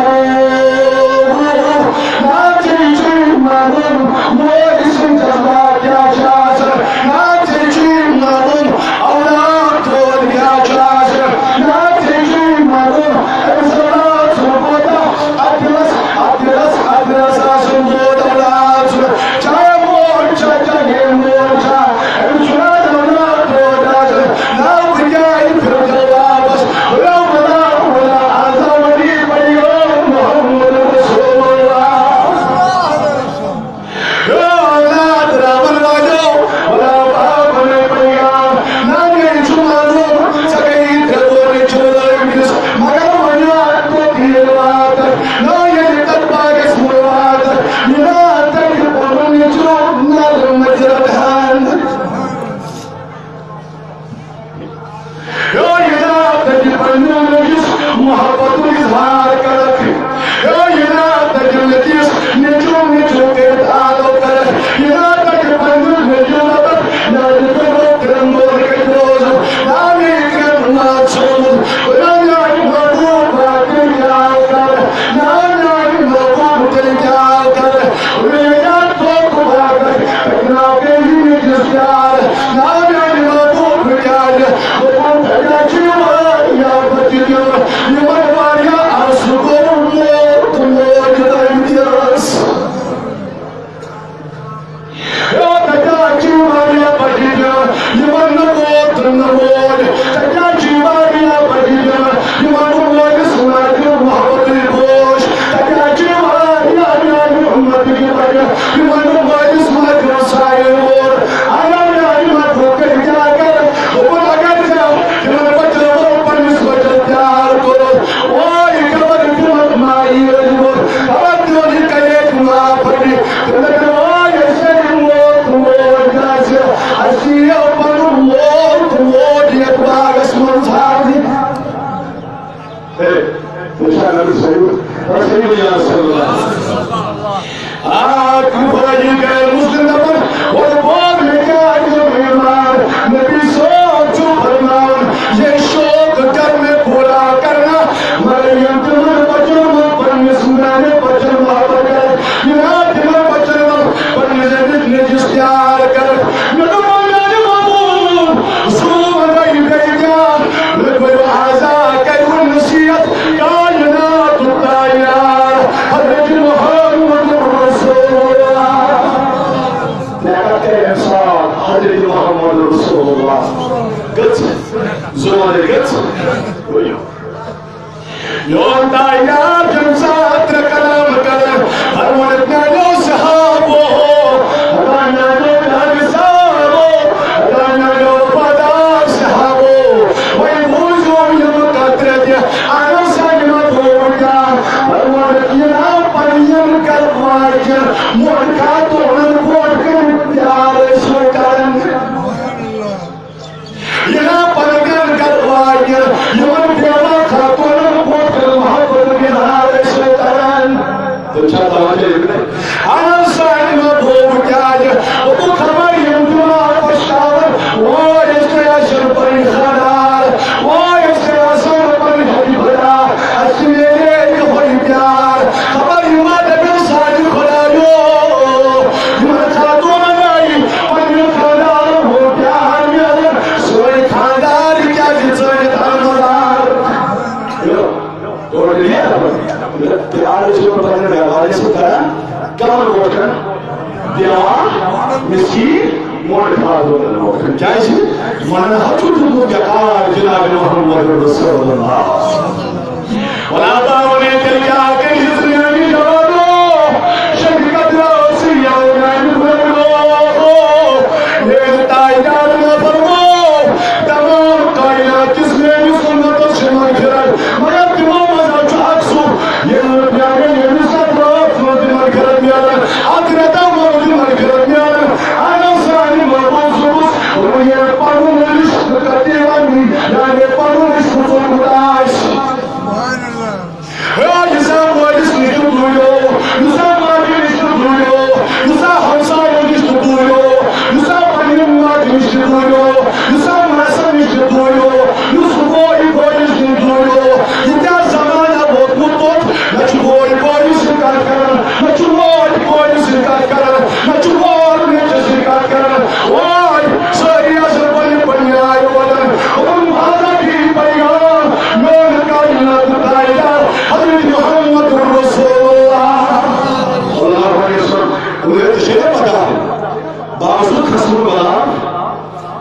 نا ژےٚ چھُے معلوم، مٲلۍ سٕنٛدۍ جذبات کیٛاہ چھِ آسان۔ نا ژےٚ چھُے معلوم، اولاد دود کیٛاہ چھُ آسان۔ نا ژےٚ چھُے معلوم، أمِس اولاد سُنٛد کوتاہ اَتھ دِلس، اَتھ دِلس، اَتھ دِلس آسُن دود اولاد سُنٛد۔ چاہے موج چھا، چاہے مول چھا، أمِس چھُنہٕ اولاد دود آسان۔ نا بہٕ کیٛازِ پھِرٕ تیٚلہِ واپس؟ ولا، ولا، ولا، آزا ولی بنیو محمد رسول اللہ۔ اولاد راون والو، ولا باپ نے پیغام، نہ مےٚ چھُ معلوم، ژےٚ گٔیی ترٛےٚ دۄہ مےٚ چھُ لٲگمٕتِس، مگر وۄنۍ وات تہٕ تیٖر وات، نہ ییٚلہِ تَتھ باغس منٛز وات، یہِ نا تَتہِ پَنُن یہِ چھُ نظر نظر دِوان۔ یو یہِ نا تَتہِ پننہِ نٔیِس محبتُک اظہار کرکھ۔ یو یہِ نا تَتہِ نٔیِس نیٚچوٗ نیٚچوٗ کٔرِتھ آلو کرکھ۔ یہِ نا تَتہِ پننہِ نٔیِس دَپکھ، میٛانہِ خٲطرٕ ترٛٮ۪ن دۄہَن کَتہِ روزُن؟ نا مےٚ یہِ ترٛٮ۪ن دۄہَن ژھٕنُن۔ نا میٛانہِ محبوب باقٕے کیٛاہ کَرٕ؟ نا میٛانہِ محبوب تیٚلہِ کیٛاہ کَرٕ؟ میٛانہِ دھوکہٕ باقٕے، تَتہِ نا گٔے یہِ نٔیِس پیار۔ نا میٛانہِ محبوب کیٛازِ؟ یِمن مٲلِس ماجہِ ہُنٛد سایہِ وول۔ اَلہ میٛانہِ مددُک کٔرۍ کیٛاہ کَرٕ؟ دوٚپُن، اگر ژےٚ یِمن بچن وول پننِس بچس پیار کوٚرُتھ، اوے خبر تِمن مایہِ ٲسۍ ووت، خبر تِہُنٛد یہِ کلیج ما پھٹہِ۔ تِمن دوٚپ، اوے أسۍ کَرِ موت، موت گژھِ، اَسہِ یِیو پنُن موت، موت یَتھ باغس منٛز ژھانٛڈنہِ۔ ہے، وٕچھان نبی صلی اللہ علیہ وسلم۔ آ، کُفٲری غیر مسلم دپان، اور وہ میں کیا جو ایمان، نبی صاحب چھُ فرمان، یہ شوق جب میں پورا کرنا، یوٚت تام یار تَمہِ ساتہٕ ترٛےٚ کلام کرن، فرمووُکھ میٛانیو صحابو، ہتا میٛانیو میٛانہِ صحابو، ہتا میٛانیو وفادار صحابو، وۄنۍ بوٗزِو یِم کترِ تہِ، اَنو سانہِ مطلوب کیٛاہ؟ فرمووُکھ یہِ نا پنٕنٮ۪ن گرٕ واجٮ۪ن مۄنٛڈ خاتوٗنن برٛونٛٹھ کَنہِ پیار ٲسِو کران۔ یہِ نا پنٕنٮ۪ن گرٕ واجٮ۪ن، یِمن بیوہ خاتوٗنن برٛونٛٹھ کَنہِ محبت اظہار ٲسِو کران۔ تِم چھا توجہ یِم نہٕ؟ اہن سانہِ محبوب کیٛازِ؟ بہٕ خبر یِم دِماغ پشتاوان۔ وٲے أسۍ تہِ آسن پنٕنۍ خانٛدار، وٲے أسۍ تہِ آسن پنٕنۍ حبیب خدا، اَسہِ میلے یِہوٚے پیار۔ خبر یِم ما دَپن سانہِ خۄدایو، یِمن خاتوٗنن آیہِ پننہِ خانٛدارُک پیار میلان، سٲنۍ خانٛدار کیٛازِ ژٲنِتھ ہرمزار؟ گوٚو clear؟ پیار چھِ یِمن پننٮ۪ن گرٕ والٮ۪ن سۭتۍ کران، کمن برٛونٛٹھ کَنہِ؟ بیوہ، مسکیٖن، مۄنٛڈ خاتوٗنن برٛونٛٹھ کَنہِ۔ کیٛازِ؟ وَنان ہا چھُ دیُتمُت یقار جناب محمد رسول اللہ۔ ولا باونے تیٚلہِ کیٛاہ کٔرِتھ میٛانہِ جوانو؟ شفقت ٲسٕے یَوٕ میٛانہِ بُزرگو۔ میٛٲنۍ تاجدار نفرمو، تمام کائنات کِس میٛٲنِس اُمتس چھِ مغفرت، مگر تِمو منٛز چھُ اکھ سُہ، ییٚلہِ نہٕ میٛانٮ۪ن ییٚمِس اَتھ رٲژ منٛز تہِ مغفرت میلان، اَتھ رٮ۪تو منٛز تہِ مغفرت میلان۔ اَہَن حظ، سانہِ محبوب صٲبَس روٗحیہ پَنُن رِشتہٕ کَتہِ وَنہِ، یعنی پَنُن رِشتہٕ ژوٚٹمُت آسہِ۔ ہے، یُس ہا مٲلِس نِش تہِ دوٗریو، یُس ہا ماجہِ نِش تہِ دوٗریو، یُس ہا ہمسایَن نِش تہِ دوٗریو، یُس ہا پنٛنٮ۪ن ماجہِ نِش تہِ دوٗریو، یُس ہا ماسَن نِش تہِ دوٗریو، یُس بوے بٲیِس نِش دوٗریو، یہِ کیٛاہ زمانہ ووتمُت توٚت، نہ چھُ بوے بٲیِس سۭتۍ کَتھ کَران، نہ چھُ مول کورِ سۭتۍ کَتھ کَران، نہ چھُ مول نیٚچوِس سۭتۍ کَتھ کَران۔ واے، سٲری آسَن پننہِ پننہِ آیہِ وَنان۔ حُکُم حضرت پیغام، میون کائنات تاجدار حضرت محمد رسول اللہ صلی اللہ علیہ وسلم۔ تُہۍ چھِو پَتہ، بہٕ اوسُس کھسمُت بَلام،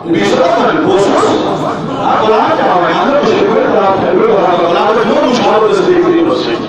بیٚیہِ چھُ دَپان، بہٕ اوسُس اَتھ بَلام تہِ ہاوان، اَتھ چھُ بَلام، بَلام، بَلام، بَلام، بَلام، بَلام، بَلام۔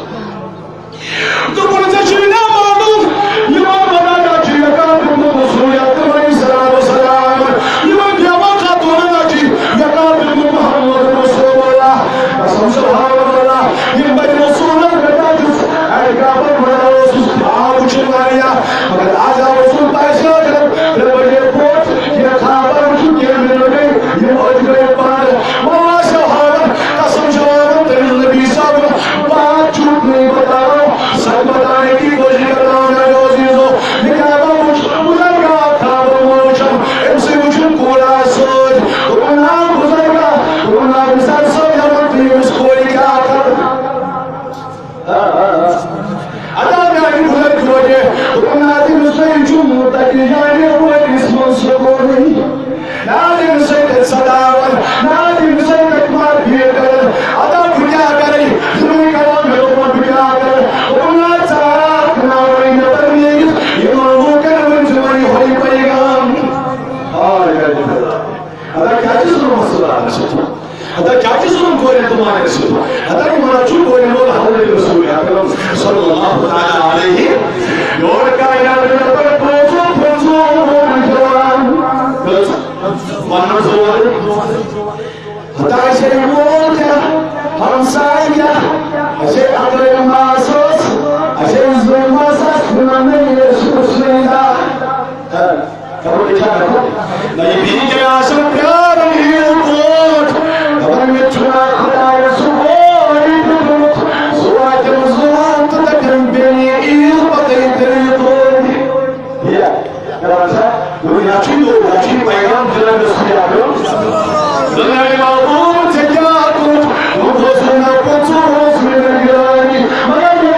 دوٚپُن، ژےٚ چھُے نا معلوم، یِمن ونان چھُ یہِ کتھ دیُتمُت رسول اکرم علیہ الصلوۃ والسلام، یِمن بیوہ خاتوٗنن چھُ یہِ کتھ دیُتمُت محمد رسول اللہ۔ قسم سبحان اللہ، یِم بنہِ رسولس پٮ۪ٹھ چھُس، اے کعبہ بناوان اوسُس، خواب وٕچھُن واریاہ، مگر آز آو رسول تۄہہِ سۭتۍ، ترٛےٚ بجے برونٛٹھ، یہِ خواب وٕچھُن کینٛہہ مِنٹ گٔے، یِم أچھ گٔے بنٛد۔ واللہ سبحان، قسم چھُ واوان تٔمِس نبی صٲبُن۔ بات جھوٹ نہیں بتاؤ، سچ بتانے کی کوشش کرتا ہوں میرے عزیزوں۔ یہ کعبہ وٕچھ، بزرگا خوابن منٛز وٕچھم، أمۍ سٕے وٕچھُم کوٗر آسہِ سۭتۍ۔ دوٚپُن، نا بزرگا، دوٚپُن، نا مثال صٲب، یَتھ منٛز تُہۍ أمِس کورِ کیٛاہ کرو؟ ادا میانہِ بُزرگ روزے، دوٚپُن، نا تٔمِس سۭتۍ چھُ مُتعدی جانہِ وٲلِس منٛز سکوٗنٕے۔ نادم سۭتۍ سداوان، نادم سۭتۍ مار پیٹ کران۔ ادا بہٕ کیٛاہ کرٕ؟ یِمَے کران مےٚ دوٚپمَکھ بہٕ کیٛاہ کرٕ؟ ووٚن ژاکھ ناوٕے نٮ۪بر نیٖرِتھ، یِمَن لوٗکَن ؤنۍ زِ وۄنۍ یِہوٚے پیغام۔ آے، آے، آے۔ ادا کیٛاہ چھِ ظُلمَس سۭتۍ؟ ادا کیٛاہ چھِ ظُلم کورٮ۪ن تہٕ ماجٮ۪ن سۭتۍ؟ ادا یہِ وَنان چھُ کورٮ۪ن وول حضرت رسول اکرم صلی اللہ تعالیٰ علیہ۔ یور کائنات نٮ۪بر پرٛوزُم، پرٛوزُم، ووٚن جوان۔ وننس وول۔ ہتا اَسے مول کیٛاہ، ہمساے کیٛاہ، اَسے اَکٲے ماس ٲس، اَسے زٕے ماس آسہٕ، نہ، نہ، یہِ اوس حُسنٕے دا۔ ہا، خبر چھا نہ؟ نہ، یہِ بیٚیہِ کیٛاہ آسان پیاران یہِ برونٛٹھ؟ خبر مےٚ چھُنا خۄدایَس سُہ ووے دیُتمُت، سُہ واتٮ۪م زُوان تہٕ دَپٮ۪م بیٚیہِ عیٖد پَتَے تیٚلہِ یہِ برونٛٹھ۔ یا، یا سا، وۄنۍ یا چھُ یہِ، یا چھُ یہِ پیغام جناب رسول اکرم۔ جناب محبوب ژےٚ کیٛاہ کوٚرُتھ؟ وۄنۍ اوس نہٕ مےٚ پَتہٕ ژٕ اوس مےٚ نگرانی۔ مگر مےٚ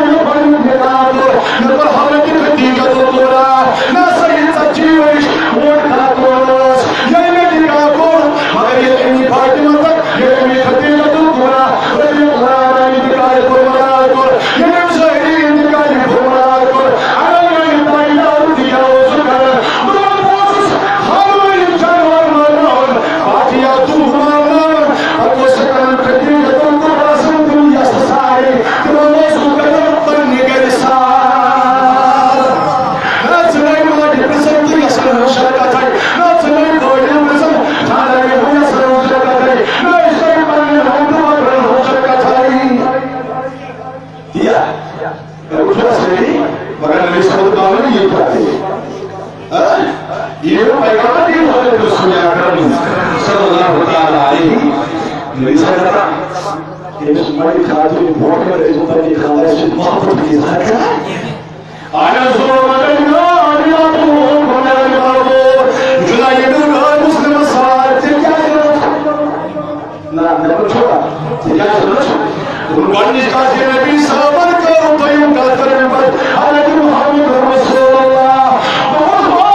ییٚمِس وَنہِ خاطرِ برونٛٹھ کَنہِ ٲسۍ پننہِ خانٛدارٕ سۭتۍ محبت کٔرِتھ اظہار کران۔ اگر ظلم کرِ، جُنیدُ گوٚو مسلم سوار، ژےٚ کیٛاہ ضروٗرت؟ نہ، مےٚ کوٚر چھوڑا۔ ژےٚ کیٛاہ ضروٗرت چھُ؟ گۄڈٕنِچ کَتھ یہِ نبی صٲبَن کٔر، دوٚیِم کَتھ کٔر أمۍ پَتہٕ، حضرت محمد رسول اللہ۔ بہت بہت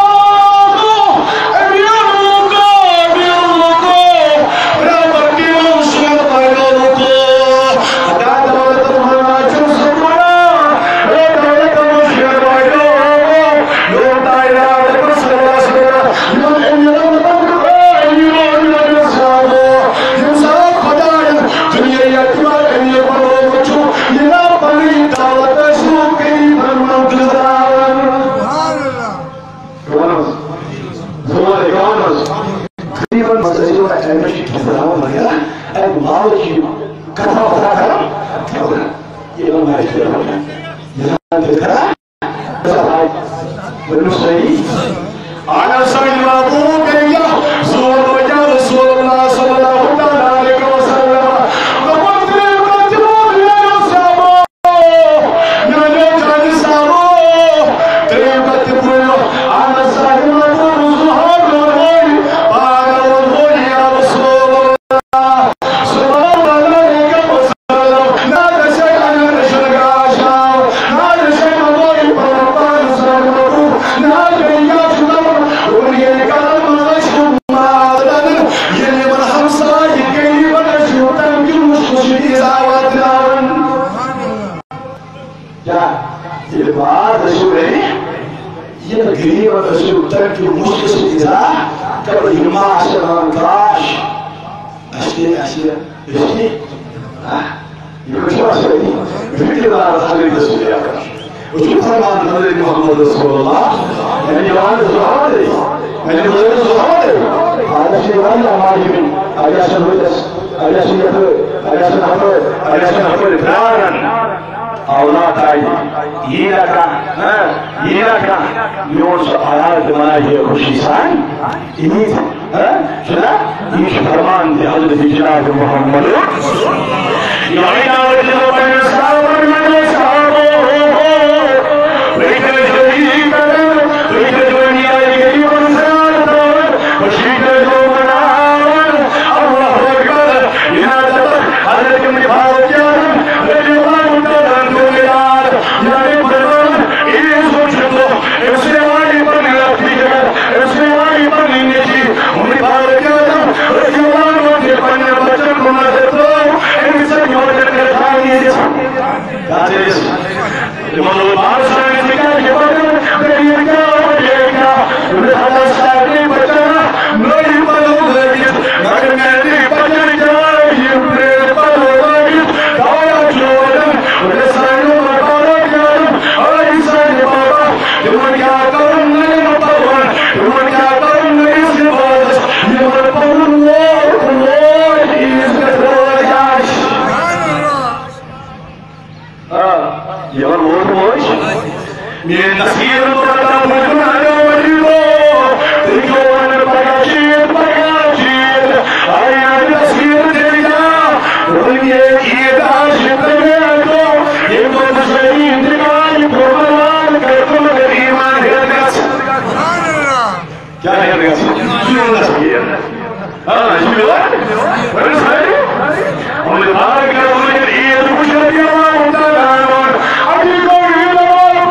امیروں کا، امیروں کا، برابر کی منصور پیغام کو۔ غریبن منٛز ٲسِو نہٕ اَمہِ نِش ٹھٔہراوان وغیرہ، اَمہِ مالٕچ یہِ کَتھا وَتھا کَران، یہِ علم آسہِ تیٚلہِ وَنان۔ یہِ زَن تہِ کَران، ؤنِو صحیح۔ اگر سٲنۍ محبوب کٔرِو یا زور وَجہ رسول اللہ صلی اللہ تعالیٰ علیہ وسلم، دوٚپُن ترٛیٚیِم کَتھ تہِ ووٚن مےٚ رسول۔ میانیو جانہِ سارو، ترٛیٚیِم کَتھ تہِ برٛونٛہہ، اہن حظ، سارِوٕے منٛز اوس زُہاب روزان، پاگل روزان، یا رسول اللہ، صلی اللہ علیہ وسلم۔ نہ حظ چھِ اَنان رشن گاش آو، نہ حظ چھِ اَنان پَنُن پان سارِوٕے، نہ حظ بیٚیہِ کیٛاہ چھُ دَپان؟ اور ییٚلہِ کَرَن منٛز چھُ مال رَنان، ییٚلہِ یِمَن ہمسایہِ غریٖبَن ٲسِو تَمہِ کِنۍ مُشکِل چھُ ایٖزا واتناوان۔ کیٛاہ؟ ییٚلہِ ماز ٲسِو گرِ، ییٚلہِ غریٖبَن ٲسِو تَمہِ کِنۍ مُشکِل سۭتۍ اِزا کَرو، یہِ ما آسہِ رَنان گاش؟ اَسہِ تہِ، اَسہِ تہِ، اَسہِ تہِ۔ آ، یہِ کُس چھُ آسان؟ یہِ چھُ کِردار حضرت رسول اکرم۔ وٕچھِو فرمان حضرت محمد رسول اللہ، یعنی جوان زُہادے، یعنی بزرگ زُہادے۔ آز چھِ یِوان نماز یِم، اَتہِ آسَن وٕنکٮ۪س، اَتہِ آسَن یَپٲرۍ، اَتہِ آسَن ہُپٲرۍ، اَتہِ آسَن ہُپٲرۍ پرٛاران۔ اولاد آیہِ، یی نہ کانٛہہ، ہاں، یی نہ کانٛہہ، میون سُہ آیات تہِ وَنان یہِ خوشی سان، یی، ہاں، چھُنہ، یہِ چھُ فرمان تہِ حضرت جناب محمد۔ یہِ آیہِ ناو دِنہٕ پنٛنِس صحابن منٛز، صحابو، تُہۍ کٔرۍزیو یی کران، تُہۍ کٔرۍزیو یہِ آیہِ غریٖبن زیادٕ دعوت، خوشی کٔرۍزیو مناوان۔ اللہ اکبر۔ یہِ نہ حضرت عمر فاروق اعظم رضی اللہ تعالیٰ عنہ یاد، یعنی فرمان، عیٖد ہُنٛد چھُ دۄہ، أمۍ سٕے وانی پنٕنۍ لۄکٹی جگر، أمۍ سٕے وانی پنٕنۍ نیٚچی، عمر فاروق اعظم رضی اللہ عنہ تہِ پنٕنٮ۪ن بچن کُن نظر ترٲو، أمِس سۭتۍ یوت تہِ تھاونہٕ یِتھ۔ کیٛاہ دٔلیٖل؟ یِمن لوگ بار سان ذکر یہِ پتہٕ، دٔلیٖل کیٛاہ، وجہ کیٛاہ؟ مےٚ ہسا سارنٕے بچن نٔوۍ پلو لٲگِتھ، مگر میٛانہِ بچن کیٛاہ یِم پرٛٲنۍ پلو لٲگِتھ؟ دعویٰ چھُ روزان، مےٚ سانیو بابا کیٛاہ، اے سانہِ بابا، تِمن کیٛاہ کرُن نٔوٮ۪ن پلون، تِمن کیٛاہ کرُن نٔوِس لباسس، یِمن پنُن لوگ، لوگ عیٖد پٮ۪ٹھ روزِ آسہِ۔ آ، یِمن ووت موج۔ میٲنۍ تصویر تُلان مجنون آیو مجنون۔ تُہۍ چھِو ونان پگاہ چھِ عیٖد، پگاہ چھِ عیٖد۔ آیا تصویر دیکھا؟ تُہۍ یہِ عیٖد آسہِ تَمہِ دۄہ، ییٚمہِ دۄہ حسین انتقال کوٚر، قربان کٔرِتھ مگر ایمان ہیٚتھ گژھ۔ کیٛاہ ہیٚتھ گژھ؟ یہِ اوس یہِ۔ آ، یہِ چھُ میون۔ ؤنِو سٲری۔ عمر فاروق کیٛاہ ووٚن ییٚلہِ عیٖد وٕچھ رضی اللہ تعالیٰ عنہ؟ اَتی گوٚو عیٖد مبارک۔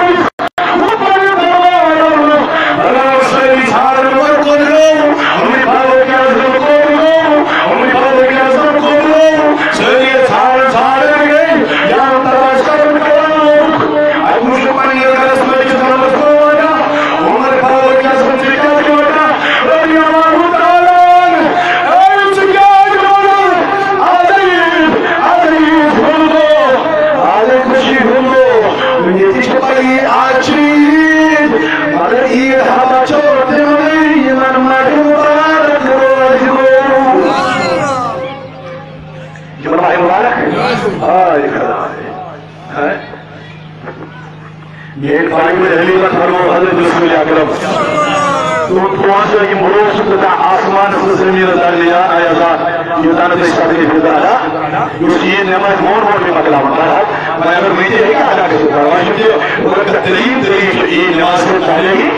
وۄنۍ پَنٕنۍ دروازٕ۔ بَناو سٲری ژھانٛڈَن وۄنۍ کوٚت گوٚو؟ عمر فاروق اعظم کوٚت گوٚو؟ عمر فاروق اعظم کوٚت گوٚو؟ سٲری ژھانٛڈَن، ژھانٛڈَن گٔے۔ یا تلاش کَرُن کَران لوٚگ۔ اَتہِ وٕچھ نہٕ پننہِ گرس منٛز چھِ زنانس تھوڑا۔ عمر فاروق یس منٛز چھِ کیٛاہ چھِ وَنان؟ رضی اللہ تعالیٰ عنہ۔ اے، ژٕ کیٛازِ وَنان؟ آز عیٖد، آز عیٖد ہُنٛد دۄہ، آز خوشی ہُنٛد دۄہ۔ مےٚ تہِ چھِ پَیی آز چھِ عیٖد، مگر عیٖد ہا بچو تِمنٕے یِمن ماہِ مُبارک روزِ گوٚو۔ یِمن ماہِ مُبارک؟ ہاے خداے۔ ہاے۔ میٲنۍ پایہِ منٛز حلیمت فرمو حضرت رسول اکرم۔ تُہُنٛد پانٛژھ دۄہ یِم روز چھِ تہٕ آسمانَس تہٕ زٔمیٖنَس درمیان، اے اللہ، یوٚتانَس أسۍ تکلیٖف چھِ ادا، یُس عیٖد نٮ۪مازِ مون مون چھِ مۄکلاوان، بہرحال، وۄنۍ اگر وٕنہِ تہِ ہیٚکہِ ادا گٔژھِتھ، پَرواے چھُنہٕ کینٛہہ، مگر بہتریٖن طریٖقہٕ چھُ عیٖد نٮ۪مازِ ہُنٛد پہلے ہی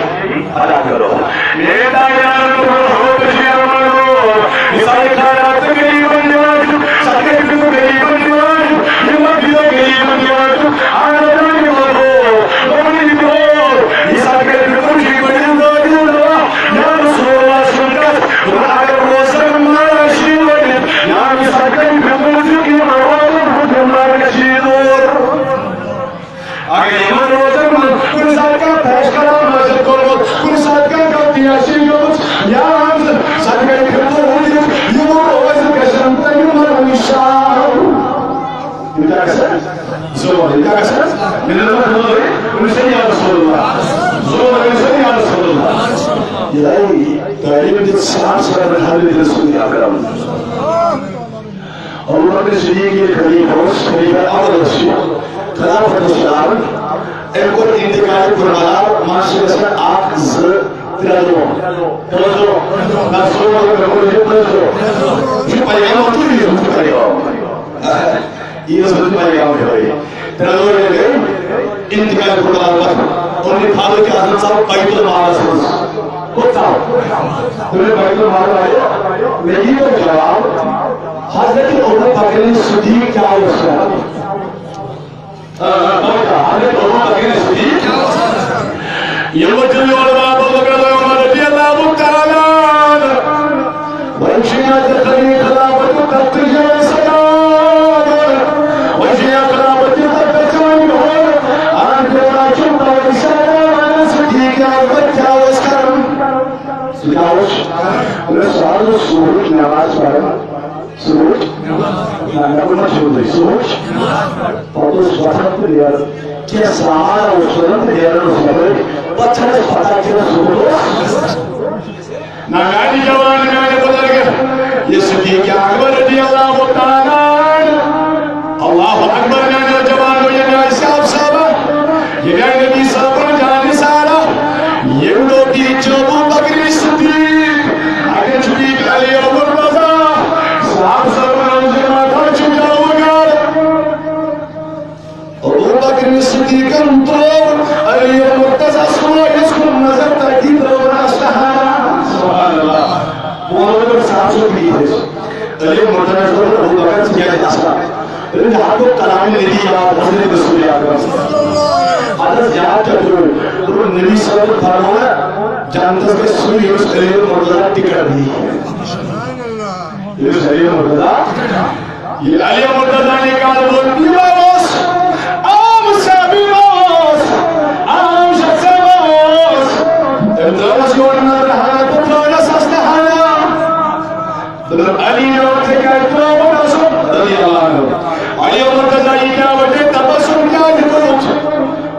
ادا کرو۔ میرے تاجدار، تمہارا ہو بشیر منو، یہ سارے خیرات غریب بندیوان، سارے غریب بندیوان، یہ مدد غریب بندیوان، آنا جانے والو، بڑی دور، یہ سارے غریب بندیوان، یا رسول اللہ، سنت، اگر روزہ مارا شیوت، یا سارے غریب بندیوان، روزہ مارا شیوت۔ اگر یِمن روزن منٛز کُنہِ ساتہٕ کانٛہہ فیصلہٕ آسہِ کوٚرمُت، کُنہِ ساتہٕ کانٛہہ غلطی آسہِ گٔمٕژ، یا آمٕژ، سۄ تہِ گٔے فِطرت وُنہِ، یِمو روزٕ گژھن تہٕ یِمن ہُنٛد شام۔ یِم کیٛاہ گژھن؟ زٕ وَنہٕ، یِم کیٛاہ گژھن؟ مےٚ دوٚپ، أمِس چھےٚ یا رسول اللہ۔ زٕ وَنہٕ، أمِس چھےٚ یا رسول اللہ۔ یہِ آیہِ تعلیٖم دِژ سلام سلام حضرت رسول اکرم۔ ابوبکر صدیق ییٚلہِ خلیفہ اوس، خلیفہ اول اوس یہِ، خلافت اوس چلاوان۔ أمۍ کوٚر انتقال کربلا، منٛز چھِ گژھان اکھ، زٕ، ترٛےٚ دۄہ۔ کٔژ دۄہ؟ نہ، زٕ دۄہ، مےٚ کوٚر یہِ ترٛےٚ دۄہ۔ یہِ چھُ پیغام اوترٕ یہِ، یہِ چھُ پیغام۔ یہِ اوس پیغام یِہوٚے۔ ترٛےٚ دۄہ ییٚلہِ گٔے، انتقال کربلا پتہٕ، اوٚن یہِ فاروق اعظم صاحب بیت المالس منٛز۔ کوٚت تھاو؟ دوٚپُن، بیت المال آیہِ، مےٚ یی تۄہہِ جواب، حضرت ابوبکر صدیق کیٛاہ اوس کران؟ آ، آ، توجہ، حضرت ابوبکر صدیق۔ ییٚلہِ وۄنۍ تِم یورٕ واپس لوٚگ، رضی اللہ تعالیٰ عنہ۔ وۄنۍ چھُ یہِ حضرت علی خلافت تختہٕ جایہِ سلام۔ وۄنۍ چھُ یہِ خلافت تختہٕ چون یور۔ آن پیوان چھُ پاکستان، صدیق اکبر کیٛاہ اوس کران؟ سُہ کیٛاہ اوس؟ دوٚپُن، سُہ حظ اوس صبحٕچ نماز پران۔ صبحٕچ؟ نہ، مےٚ کوٚر نہ شروٗعٕے۔ صبحٕچ؟ پتہٕ اوس وۄتھان تہٕ نیران۔ کینٛہہ سامان اوس تُلان تہٕ نیران اوس یپٲرۍ۔ پتہٕ چھَنہٕ اَسہِ پتہ کہِ نہ صبح اوس۔ نہ میٛانہِ جوان، میٛانہِ بُزرگ، یہِ صدیق اکبر رضی اللہ تعالیٰ عنہ۔ اللہ اکبر، میٛانیو جوانو، یہِ میٛانہِ صاحب صٲبہ، یہِ میٛانہِ نبی صٲبُن جان نثارہ۔ ییٚمہِ دۄہ تہِ چھُ ابو بکر صدیق، اگر چھُ بیٚیہِ علی مرتضیٰ، صاحب صٲبُن اوس یہِ ماتھا چھُ جاوٕ گاڈ۔ ابو بکر صدیقن ترٛوو علی مرتضیٰ صٲبس کُن نظر، تٔتی ترٛوو اسلحہ۔ سبحان اللہ۔ بہٕ وَنہٕ تۄہہِ صاحب صٲب یی أسۍ۔ علی مرتضیٰ صٲب، ابو بکر ژٕ کیٛازِ اسلحہ؟ دوٚپُن، یہِ ہا گوٚو کلام نبی یاد، حضرت رسول اکرم۔ اَدٕ حظ یاد کیٛاہ گوٚو؟ دوٚپُن، نبی صٲبن فرموو نا، جنتس گژھِ سُے، ییٚمِس علی مرتضیٰ ٹکٹ دی۔ ییٚمِس علی مرتضیٰ ییٚلہِ علی مرتضیٰ نہِ کَتھ ووٚن، یہِ ما اوس عام صحابی ما اوس، عام شخص ما اوس؟ تٔمۍ ترٛٲوٕس یورٕ نظرِ ہنا تہٕ ترٛٲونَس اسلحہ ہنا۔ دوٚپُن، علی، مےٚ ووٚن، ژےٚ کیٛازِ ترٛووُتھ اَسُن؟ رضی اللہ عنہ۔ علی مرتضیٰ یہِ کیٛاہ وجہ، تبسم کیٛازِ کوٚرُتھ؟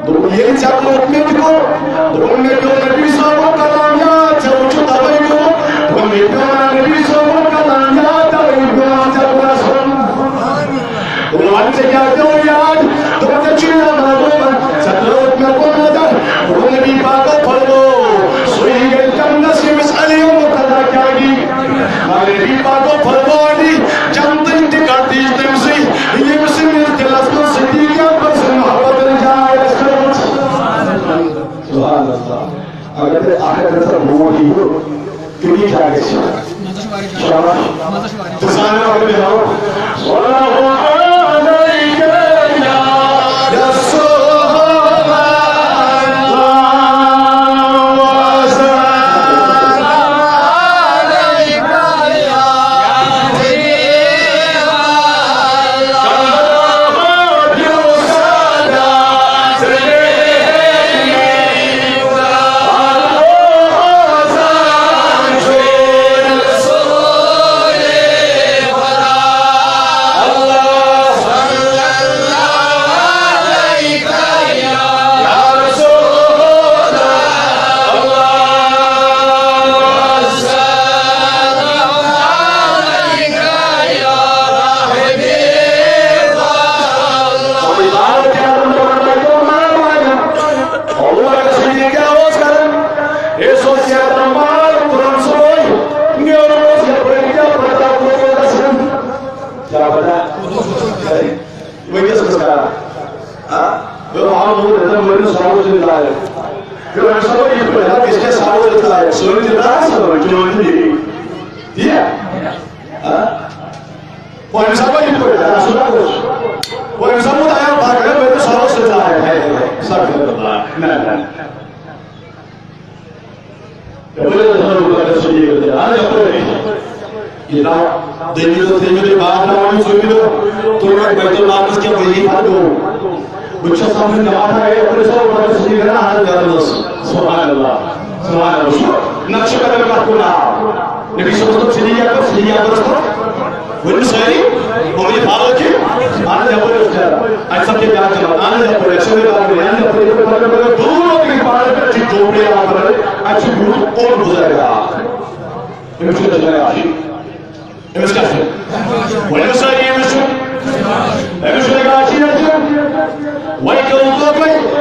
دوٚپُن، ییٚلہِ ژےٚ کوٚرُتھ مےٚ تہِ کوٚر۔ دوٚپُن، مےٚ پیوٚو نبی صٲبُن کلام یاد، ژےٚ وُچھُتھ تَوَے گوٚو۔ دوٚپُن، مےٚ پیوٚو نا نبی صٲبُن کلام یاد، تَوَے پیوٚو ژےٚ گۄڈَس وَنُن۔ دوٚپُن، وَن ژےٚ کیٛاہ پیوٚو یاد؟ دوٚپُن، ژےٚ چھُے نا معلوم، ژےٚ ترٛٲوٕتھ مےٚ کُن نظر۔ دوٚپُن، نبی پاکو فرموو، سُے گژھِ جنتَس ییٚمِس علی مرتضیٰ کیٛاہ گٔے۔ مگر نبی پاکو فرموو، جنتٕچ ٹکٹ دِژ تٔمۍ سٕے، ییٚمۍ سٕنٛدِس دِلَس منٛز صدیق اکبر سٕنٛز محبت جاے آسہِ کٔرمٕژ۔ سبحان اللہ۔ اگر تۄہہِ اکھ اکھ رژھا برونٛٹھ یِیِو، تیٚلی کیٛاہ گژھِ؟ شاباش۔ تہٕ سانٮ۪ن اکھ بیٚہمو۔ صلوات علیک یا رسول اللہ۔ ہاں؟ یہِ اوس محمد رضا مٲنِو ساوُس سۭتۍ لایق۔ یہِ اوس ساوُس یِتھ پٲٹھۍ، ہا، أسۍ کیٛاہ ساوُس سۭتۍ لایق؟ سٲنۍ تہِ درٛاے سٲنۍ، چٲنۍ تہِ یی۔ تی یا؟ ہاں؟ پۄپھِ صٲبہ یِتھ پٲٹھۍ، ہا، سُہ کَتھ اوس؟ پۄپھِ صٲبہ ووٚن، آیا پَکھ، ہے، مٲنِو ساوُس سۭتۍ لایق۔ ہے، ہے، ہے، استغفر اللہ۔ نہ، نہ، نہ۔ یپٲرۍ حظ ٲسۍ نہٕ رُکان صدیٖق رضی اللہ عنہ، یپٲرۍ۔ یہِ ترٛاو، دوٚیمہِ دۄہ، ترٛیٚیمہِ دۄہ، باتھ ترٛاوان، ژوٗرمہِ دۄہ، تُل وۄنۍ بیت المال منٛز کینٛہہ وظیٖفہ گوٚو۔ بہٕ چھُس سمجھان، جماعت آیہِ، یپٲرۍ ٲسۍ نہٕ رُکان صدیٖق رضی اللہ عنہ، حضرت بیت المال۔ سبحان اللہ، سبحان اللہ۔ وٕچھِو، نقشہِ قدم کَتھ کُن آو۔ نبی صلی اللہ علیہ وسلم صدیٖق اکبر، صدیٖق اکبرس پتہٕ ؤنِو سٲری، عمر فاروق چھِ، اہن حظ، یپٲرۍ اوس نیران۔ اَتہِ سَپدے بیٛاکھ جماعت، اہن حظ، یپٲرۍ، اَتہِ چھِ بیٛاکھ جماعت، اہن حظ، یپٲرۍ، یپٲرۍ، پَکان، پَکان، دوٗر ووت یہِ پہاڑَس پٮ۪ٹھ، چھِ جھوپڑی آسان، اَتہِ چھُ یوٗت اوٚن بُزرگ اکھ۔ أمِس چھُ دٔچھُن عاشق۔ أمِس کیٛاہ چھُ؟ ؤنِو سٲری، أمِس چھُ۔ أمِس چھُ عاشق، أمِس چھُ۔ وۄنۍ کیٛاہ اوس لوگمُت؟